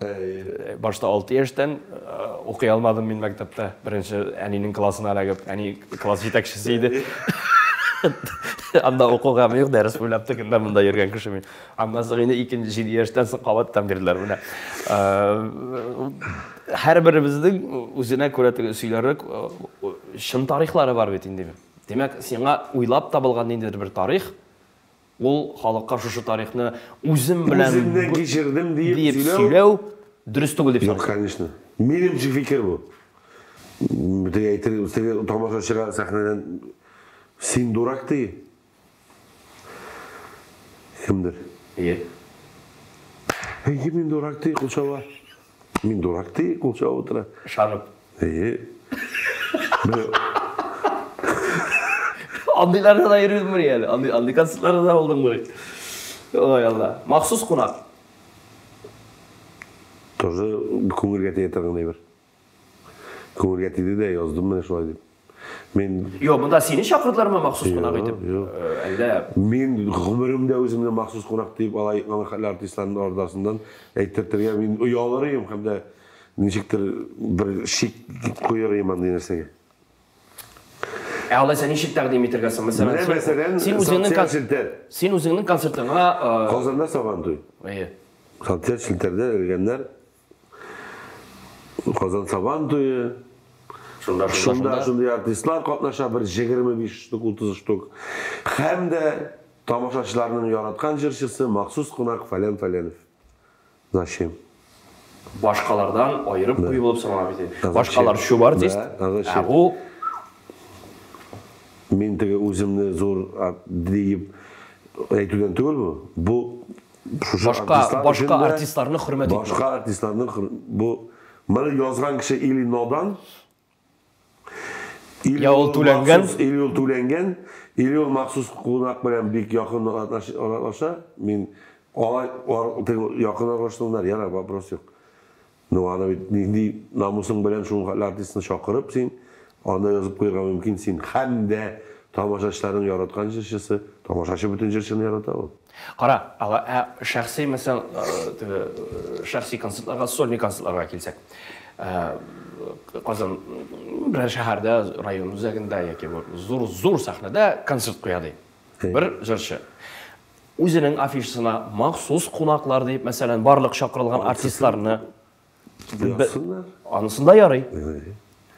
Башта 6 яшьтән укый алмадым мин мәктәптә. Беренче әнинең классына эләгеп, әни класс җитәкчесе иде. Анда укуга юк, дәрес буйлап тегендә монда йөргән кеше мин. Аннан соң инде икенче 7 яшьтән соң кабаттан бирделәр менә. Һәрберебезнең үзенә күрә теге сөйләрлек чын тарихлары бар бит инде. Димәк, сиңа уйлап табылган ниндидер бер тарих, ул халыкка шушы тарихны үзем белән үземнән кичердем диеп сөйләү дөрес түгел дип саныйм. Юк, конечно. Минем фикер бу. Теге әйтер, теге тамашачыга сәхнәдән син дурак ди. Кемдер? Әйе. Әйе, мин дурак ди, кул чаба. Мин дурак ди, кул чаба утыра. Ышанып. Әйе. Андыйларда да йөрдеңме әле? Андый концертларда да булдыңмы? Ой, Алла. Махсус кунак. Тоже күңелгә тия торган әйбер. Күңелгә тиде дә яздым менә шулай дип. Мин Юк, монда сине чакырдылармы махсус кунак итеп? Юк. Әллә Мин гомеремдә үземне махсус кунак дип алай хәлле артистларның арасыннан әйттертергә мин оялыр идем һәм дә ничектер бер шик куер идем андый нәрсәгә. Ә алайса ничек тәкъдим итергә соң? Мәсәлән, син үзеңнең син үзеңнең концертыңа Казанда Сабантуй. Әйе. Социаль челтәрдә элгәннәр Казан Сабантуе. Шунда шундый артистлар катнаша, бер 25 штук, 30 штук. Һәм дә тамашачыларның яраткан җырчысы махсус кунак Фәлән Фәләнов. Зачем? Башкалардан аерып кую булып санала бит. Башкалар чүп артист, ә бу мин теге үземне зур диеп әйтүдән түгел бу. Бу шушы башка артистларны хөрмәт итү. Башка артистларны бу моны язган кеше или надан, или ул түләнгән, или ул түләнгән, или ул махсус кунак белән бик якын аралаша. Мин алай якын аралашсаңнар, ярар, вопрос юк. Но аны бит нинди намусың белән шул артистны чакырып син анда язып куярга мөмкин син һәм дә тамашачыларның яраткан җырчысы, тамашачы бөтен җырчыны ярата ул. Кара, ә шәхси, мәсәлән, шәхси концертларга, сольный концертларга килсәк, Казан берәр шәһәрдә, район үзәгендә яки зур-зур сәхнәдә концерт куя ди. Бер җырчы. Үзенең афишасына махсус кунаклар дип, мәсәлән, барлык чакырылган артистларны анысын да ярый.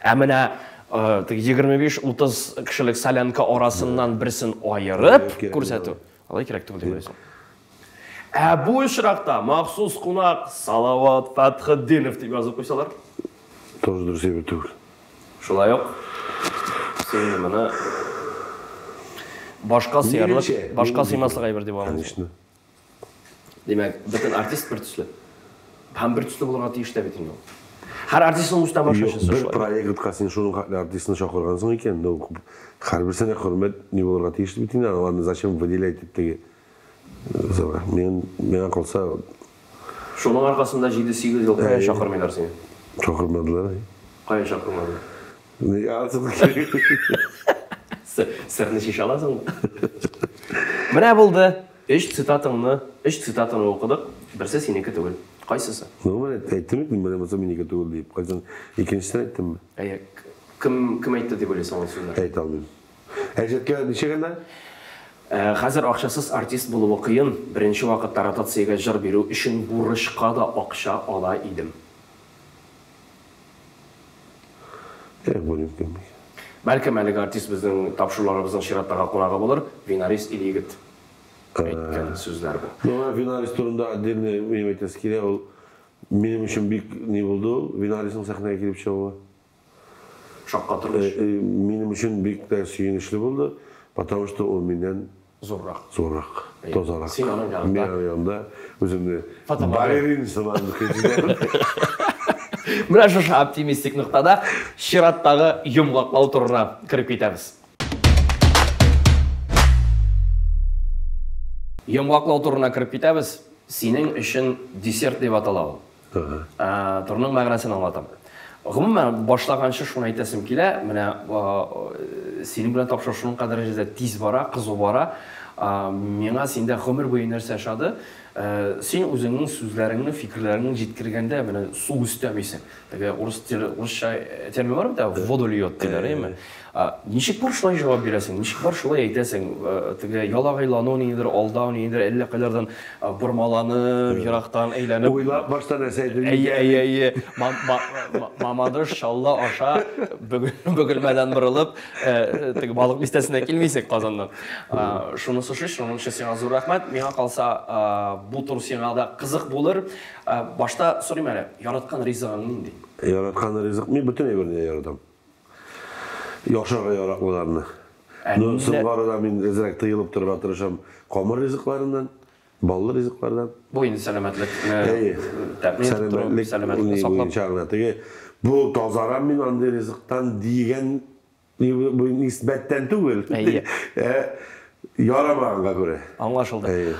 Ә менә 25-30 кешелек солянка арасыннан берсен аерып күрсәтү, алай кирәк түгел дип уйлыйсың. Ә бу очракта махсус кунак Салават Фәтхетдинов дип язып куйсалар, тоже дөрес әйбер түгел. Шулай ук син моны башка сыярлык, башка сыймаслык әйбер дип аласың. Конечно. Димәк, бөтен артист бер төсле. Һәм бер төсле булырга тиеш тә бит инде ул. Һәр артистның үз тамашачысы шулай. Бер проектка син шуның хәтле артистны чакыргансың икән, ну, һәрберсенә хөрмәт ни булырга тиеш бит инде, аларны зачем выделять дип теге. Мин миңа калса шуның аркасында 7-8 ел кая чакырмыйлар сине? Чакырмадылар. Кая чакырмадылар? Серне шиша аласыңмы? Менә булды. 3 цитатаңны, 3 цитатаны укыдык. Берсе синеке түгел. Кайсысы? Ну, менә әйттем бит, менә монысы минеке түгел дип. Кайсын икенчесен әйттемме? Әйе. Кем кем әйтте дип уйлыйсың ул сүзне? Әйтә алмыйм. Әҗәткә ничек анда? Хәзер акчасыз артист булуы кыен. Беренче вакытта ротациягә җыр бирү өчен бурычка да акча ала идем. Эх, белмим кем икән. Бәлкем әлеге артист безнең тапшыруларыбызның чираттагы кунагы булыр, Винарис Ильегет әйткән сүзләр бу. Ну, менә Винарис турында отдельно минем әйтәсе килә, ул минем өчен бик ни булды ул, Винарисның сәхнәгә килеп чыгуы. Шаккатыргыч. Минем өчен бик тә сөенечле булды, потому что ул миннән Зуррак. Зуррак, тазарак. Син аның янында. Мин аның янында үземне балерин сыман хис итәм. Менә шушы оптимистик ноктада чираттагы йомгаклау турына кереп китәбез. Йомгаклау турына кереп китәбез. Синең өчен десерт дип атала ул. Турның мәгънәсен аңлатам. Гомумән, башлаганчы шуны әйтәсем килә, менә синең белән тапшыру шуның кадәр дәрәҗәдә тиз бара, кызу бара. Миңа синдә гомер буе нәрсә ошады? Син үзеңнең сүзләреңне, фикерләреңне җиткергәндә менә су өстәмисең. Теге урыс теле, урысча термин бар бит, воду льет диләр, әйеме? Ничек бар шулай җавап бирәсең, ничек бар шулай әйтәсең, теге ялагайлану ниндидер, алдау ниндидер, әллә кайлардан бормаланып, ерактан әйләнеп. Уйлап башта нәрсә әйтергә. Әйе, әйе, әйе. Мамадыш, Чаллы аша Бөгелмәдән борылып, теге Балык бистәсенә килмисең Казаннан. Шунысы шул, шуның өчен сиңа зур рәхмәт. Миңа калса, бу тур сиңа да кызык булыр. Башта сорыйм әле, яраткан ризыгың нинди? Яраткан ризык, мин бөтен әйберне дә яратам. Яшарга яраклыларны. Ну, соңгы арада мин әзрәк тыелып торырга тырышам камыр ризыкларыннан, баллы ризыклардан. Бу инде сәламәтлекне тәэмин итеп тору, сәламәтлекне саклап. Буенча гына теге бу тазарам мин андый ризыктан дигән бу нисбәттән түгел. Әйе. Ярамаганга күрә. Аңлашылды.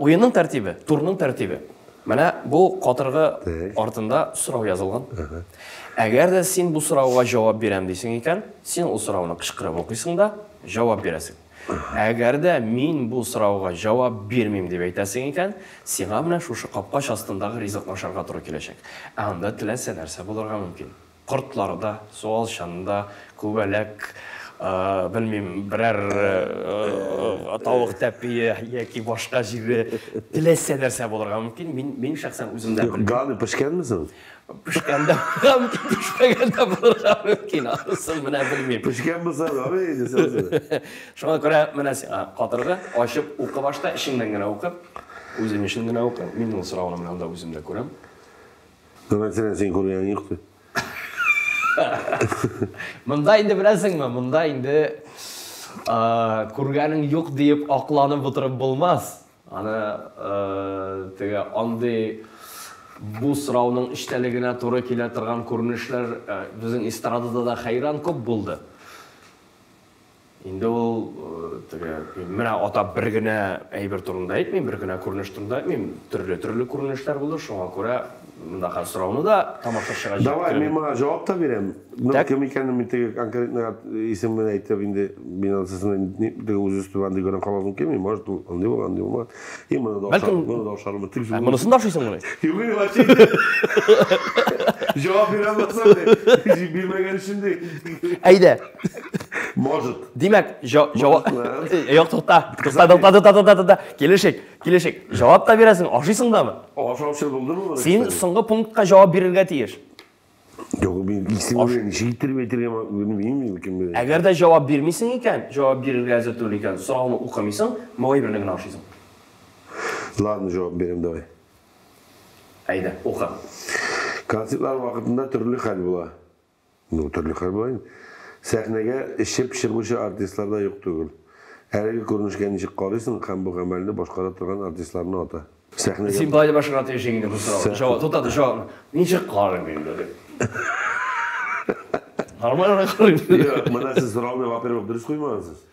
Уенның тәртибе, турның тәртибе. Менә бу катыргы артында сорау язылган. Әгәр дә син бу сорауга җавап бирәм дисең икән, син ул сорауны кычкырып укыйсың да җавап бирәсең. Әгәр дә мин бу сорауга җавап бирмим дип әйтәсең икән, сиңа менә шушы капкач астындагы ризыкны ашарга туры киләчәк. Ә анда теләсә нәрсә булырга мөмкин. Кортлар да, суалчан да, күбәләк, белмим, берәр тавык тәпие яки башка җире, теләсә нәрсә булырга мөмкин. Мин шәхсән үзем дә белмим. Главное, пешкәнме соң? Пешкән дә булырга мөмкин, пешмәгән дә булырга мөмкин. Анысын менә белмим. Пешкән булса, давай, дисәң. Шуңа күрә менә сиңа катыргы ачып укы башта, эчеңнән генә укы. Үзең өчен генә укы. Мин ул сорауны менә анда үзем дә күрәм. Ну, мәсәлән, син күргәнең юк ди. Монда инде беләсеңме, монда инде күргәнең юк диеп акланып утырып булмас. Аны теге андый бу сорауның эчтәлегенә туры килә торган күренешләр безнең эстрадада да хәйран күп булды. Инде ул теге менә атап бер генә әйбер турында әйтмим, бер генә күренеш турында әйтмим, төрле-төрле күренешләр булды, шуңа күрә монда хәзер сорауны да тамашачыга җиткереп. Давай, мин моңа җавап та бирәм. Ну, кем икәнен мин теге конкретно исемен әйтеп инде мин анысын теге үз өстемә андый гына каласым килми, может, ул андый булган, андый булмаган. И моны да ашар, моны да ашармын. Ә монысын да ашыйсыңмыни? Юк, мин вообще җавап бирә алмасам, бирмәгән өчен дә. Әйдә. Может. Димәк, җавап. Юк, тукта. Тукта, тукта, тукта, тукта, тукта. Килешик, килешик. Җавап та бирәсең, ашыйсың дамы? Ашаучы булдымы? Син соңгы пунктка җавап бирергә тиеш. Юк, мин исемне ничек иттереп әйтергә белмим, кем белә. Әгәр дә җавап бирмисең икән, җавап бирергә әзер түгел икән, сорауны укымыйсың, малай берне генә ашыйсың. Ладно, җавап бирәм, давай. Әйдә, укы. Концертлар вакытында төрле хәл була. Ну, төрле хәл була инде. Сәхнәгә эчеп чыгучы артистлар да юк түгел. Әлеге күренешкә ничек карыйсың һәм бу гамәлне башкара торган артистларны ата. Сәхнәгә Син болай дип башкарырга тиеш инде бу сорауны. Җавап, тукта, җавап. Ничек карыйм инде дип. Нормально гына карыйм. Юк, менә сез сорауны, во-первых, дөрес куймагансыз.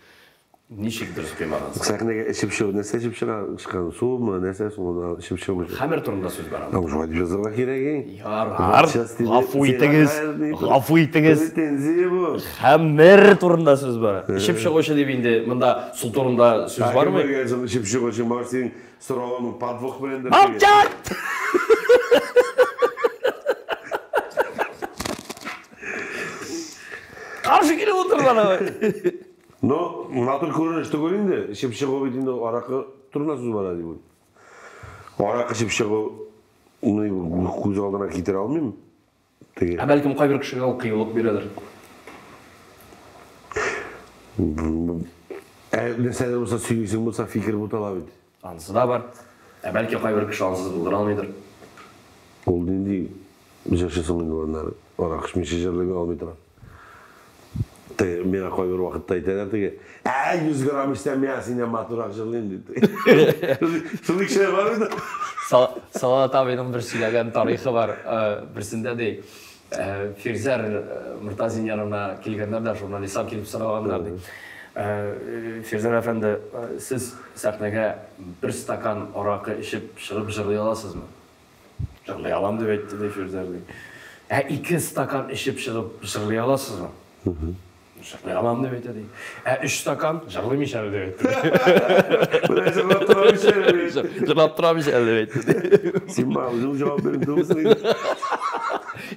Ничек дөрес куймагансыз? Сәхнәгә эчеп чыгу, нәрсә эчеп чыга, чыккан? Сумы, нәрсә соң ул эчеп чыгу? Хәмер турында сүз бара. Ну, шулай дип язарга кирәк, эй. Ярар, гафу итегез, гафу итегез. Претензия бу. Хәмер турында сүз бара. Эчеп чыгучы дип инде монда су турында сүз бармы? Эчеп чыгучы, может, синең соравың подвох белән дә. Молчать! Каршы килеп утырган абый. Но матур күренеш түгел инде. Эчеп чыгу бит инде аракы турында сүз бара дип уйлыйм. Аракы эчеп чыгу күз алдына китерә алмыйм. Теге. Ә бәлкем кайбер кешегә ул кыюлык бирәдер. Ә нәрсәдер булса сөйлисең булса фикер бутала бит. Анысы да бар. Ә бәлки кайбер кеше ансыз булдыра алмыйдыр. Ул нинди җырчы соң инде аннары? Аракы эчмичә җырлый алмый тора. Теге миңа кайбер вакытта әйтәләр теге, ә 100 грамм эчсәм мин синнән матуррак җырлыйм дип. Шундый кешеләр бар бит. Салават абыйның бер сөйләгән тарихы бар. Берсендә ди, Фирзәр Мортазин янына килгәннәр дә журналистлар килеп сораганнар ди. Фирзәр әфәнде, сез сәхнәгә бер стакан аракы эчеп чыгып җырлый аласызмы? Җырлый алам дип әйтте ди Фирзәр ди. Ә 2 стакан эчеп чыгып җырлый аласызмы? Җырлый алам дип әйтә ди. Ә 3 стакан җырлыйм ич әле дип әйтте. Менә җырлап торам ич әле. Җырлап торам ич әле дип әйтте ди. Син миңа үзең җавап биреп түгелсең инде.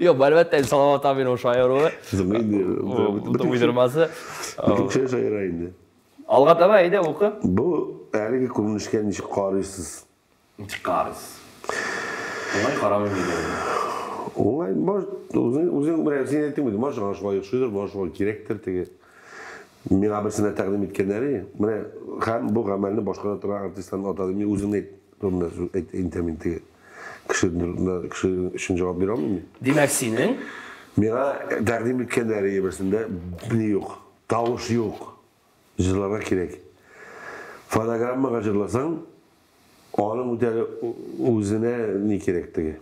Юк, әлбәттә, Салават абыйның шаяруы. Уйдырмасы. Бөтен кеше шаяра инде. Алга таба әйдә укы. Бу әлеге күренешкә ничек карыйсыз? Ничек карыйсыз? Уңай карамыйм инде. Уңай, может, үзең менә син әйттең бит, может, аңа шулай охшыйдыр, может, шулай кирәктер теге. Миңа берсенә тәкъдим иткәннәре, менә һәм бу гамәлне башкара торган артистларны атады. Мин үземне турында әйтәм инде теге. Кеше кеше өчен җавап бирә алмыйм мин. Димәк, синең миңа тәкъдим иткәннәре берсендә ни юк, тавыш юк. Җырларга кирәк. Фонограммага җырласаң, аның үтә үзенә ни кирәк теге.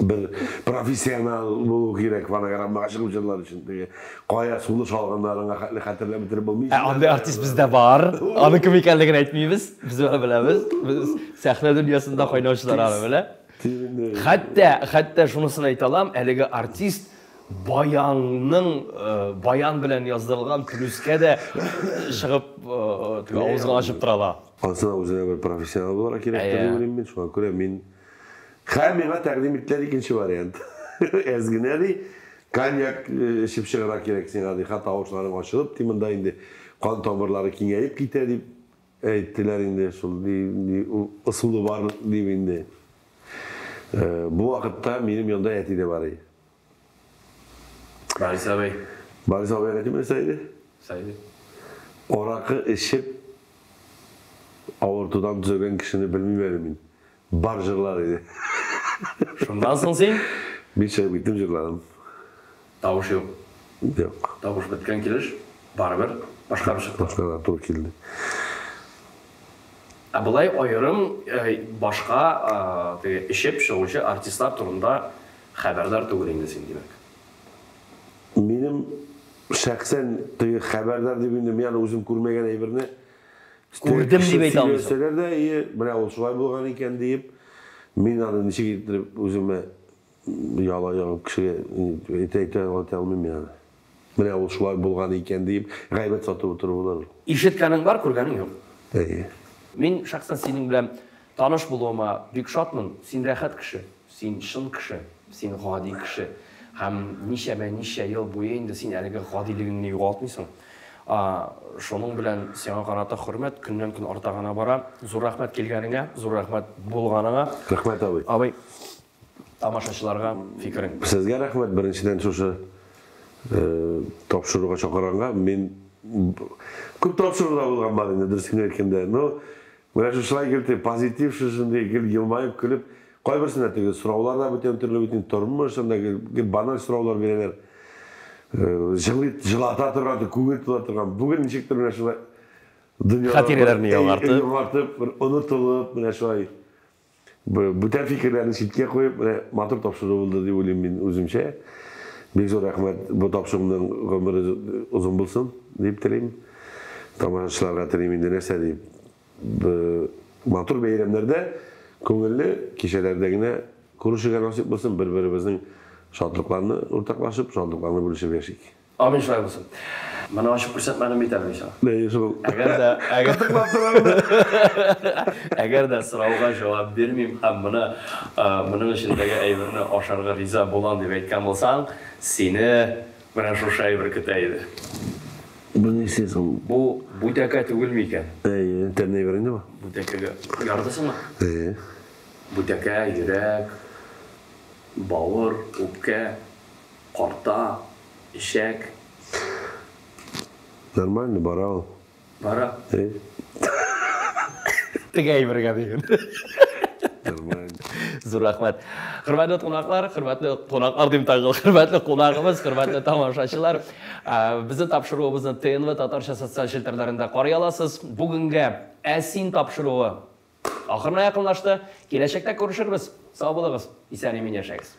Бер профессионал булу кирәк фонограммага чыгып җырлар өчен теге. Кая сулыш алганнарыңа хәтле хәтерләп бетереп булмый. Ә андый артист бездә бар. Аның кем икәнлеген әйтмибез. Без аны беләбез. Без сәхнә дөньясында кайнаучылар аны белә. Хәтта шунысын әйтә алам, әлеге артист баянның баян белән яздырылган плюскә дә чыгып авызын ачып тора ала. Анысына үзенә бер профессионал буларак кирәк дип уйлыйм мин. Шуңа күрә мин һәм миңа тәкъдим иттеләр икенче вариант. Әз генә ди, коньяк эчеп чыгарга кирәк сиңа ди, хәтта тавышларың ачылып ди, монда инде кан тамырлары киңәеп китә дип әйттеләр инде, шул ди, ысулы бар дип инде. Бу вакытта минем янда әти дә бар иде. Борис абый. Борис абый әти нәрсә иде? Сәйде. Аракы эчеп авыртудан төзәлгән кешене белмим әле мин. Бар җырлар иде. Шуннан соң син? Мин чыгып киттем, җырладым. Тавыш юк. Юк. Тавыш беткән килеш, барыбер башкарып чыкты. Башкарырга туры килде. Ә болай аерым башка теге эчеп чыгучы артистлар турында хәбәрдар түгел инде син, димәк. Минем шәхсән теге хәбәрдар дип инде мин үзем күрмәгән әйберне күрдем дип әйтә алмыйсың. Сөйләсәләр дә, ие, менә ул шулай булган икән диеп, мин аны ничек итеп үземә яла ягып кешегә әйтә алмыйм мин аны. Менә ул шулай булган икән диеп, гайбәт сатып утыру булыр. Ишеткәнең бар, күргәнең юк. Әйе. Мин шәхсән синең белән таныш булуыма бик шатмын. Син рәхәт кеше, син чын кеше, син гади кеше. Һәм ничәмә-ничә ел буе инде син әлеге гадилегеңне югалтмыйсың. Шуның белән сиңа карата хөрмәт көннән-көн арта гына бара. Зур рәхмәт килгәнеңә, зур рәхмәт булганыңа. Рәхмәт, абый. Абый, тамашачыларга фикерең. Сезгә рәхмәт, беренчедән шушы тапшыруга чакырганга. Мин күп тапшыруда булган бар инде, дөресен әйткәндә. Но менә шушылай гел позитив, шушындый гел елмаеп, көлеп, кайберсенә теге сораулар да бүтән төрле бит инде, тормыш анда гел баналь сораулар бирәләр. Жылата торган, күңел тула торган. Бүген ничектер менә шулай дөньяда хатирәләрне яңартып, бер онытылып, менә шулай бүтән фикерләрне читкә куеп, менә матур тапшыру булды дип уйлыйм мин үземчә. Бик зур рәхмәт, бу тапшыруның гомере озын булсын дип телим. Тамашачыларга телим инде нәрсә дип. Матур бәйрәмнәрдә, күңелле кичәләрдә генә күрешергә насыйп булсын, бер-беребезнең шатлыкларны уртаклашып, шатлыкларны бүлешеп яшик. Амин, шулай булсын. Моны ачып күрсәтмәдем бит әле мин сиңа. Әйе, шул. Әгәр дә, әгәр Кытыклап торам да. Әгәр дә сорауга җавап бирмим һәм моны моның эчендәге әйберне ашарга риза булам дип әйткән булсаң, сине Менә шушы әйбер көтә иде. Бу нәрсә соң? Бу бүтәкә түгелме икән? Әйе, тәмле әйбер инде бу. Бүтәкәгә ярдысыңмы? Әйе. Бүтәкә, йөрәк, бавыр, үпкә, карта, эчәк. Нормально, бара ул. Бара. Әйе. Теге әйбергә диген. Нормально. Зур рәхмәт. Хөрмәтле кунаклар, хөрмәтле кунаклар дим тагы, хөрмәтле кунагыбыз, хөрмәтле тамашачылар, безнең тапшыруыбызны ТНВ татарча социаль челтәрләрендә карый аласыз. Бүгенгә Ә син тапшыруы ахырына якынлашты. Киләчәктә күрешербез. Сау булыгыз, исән-имин яшәгез.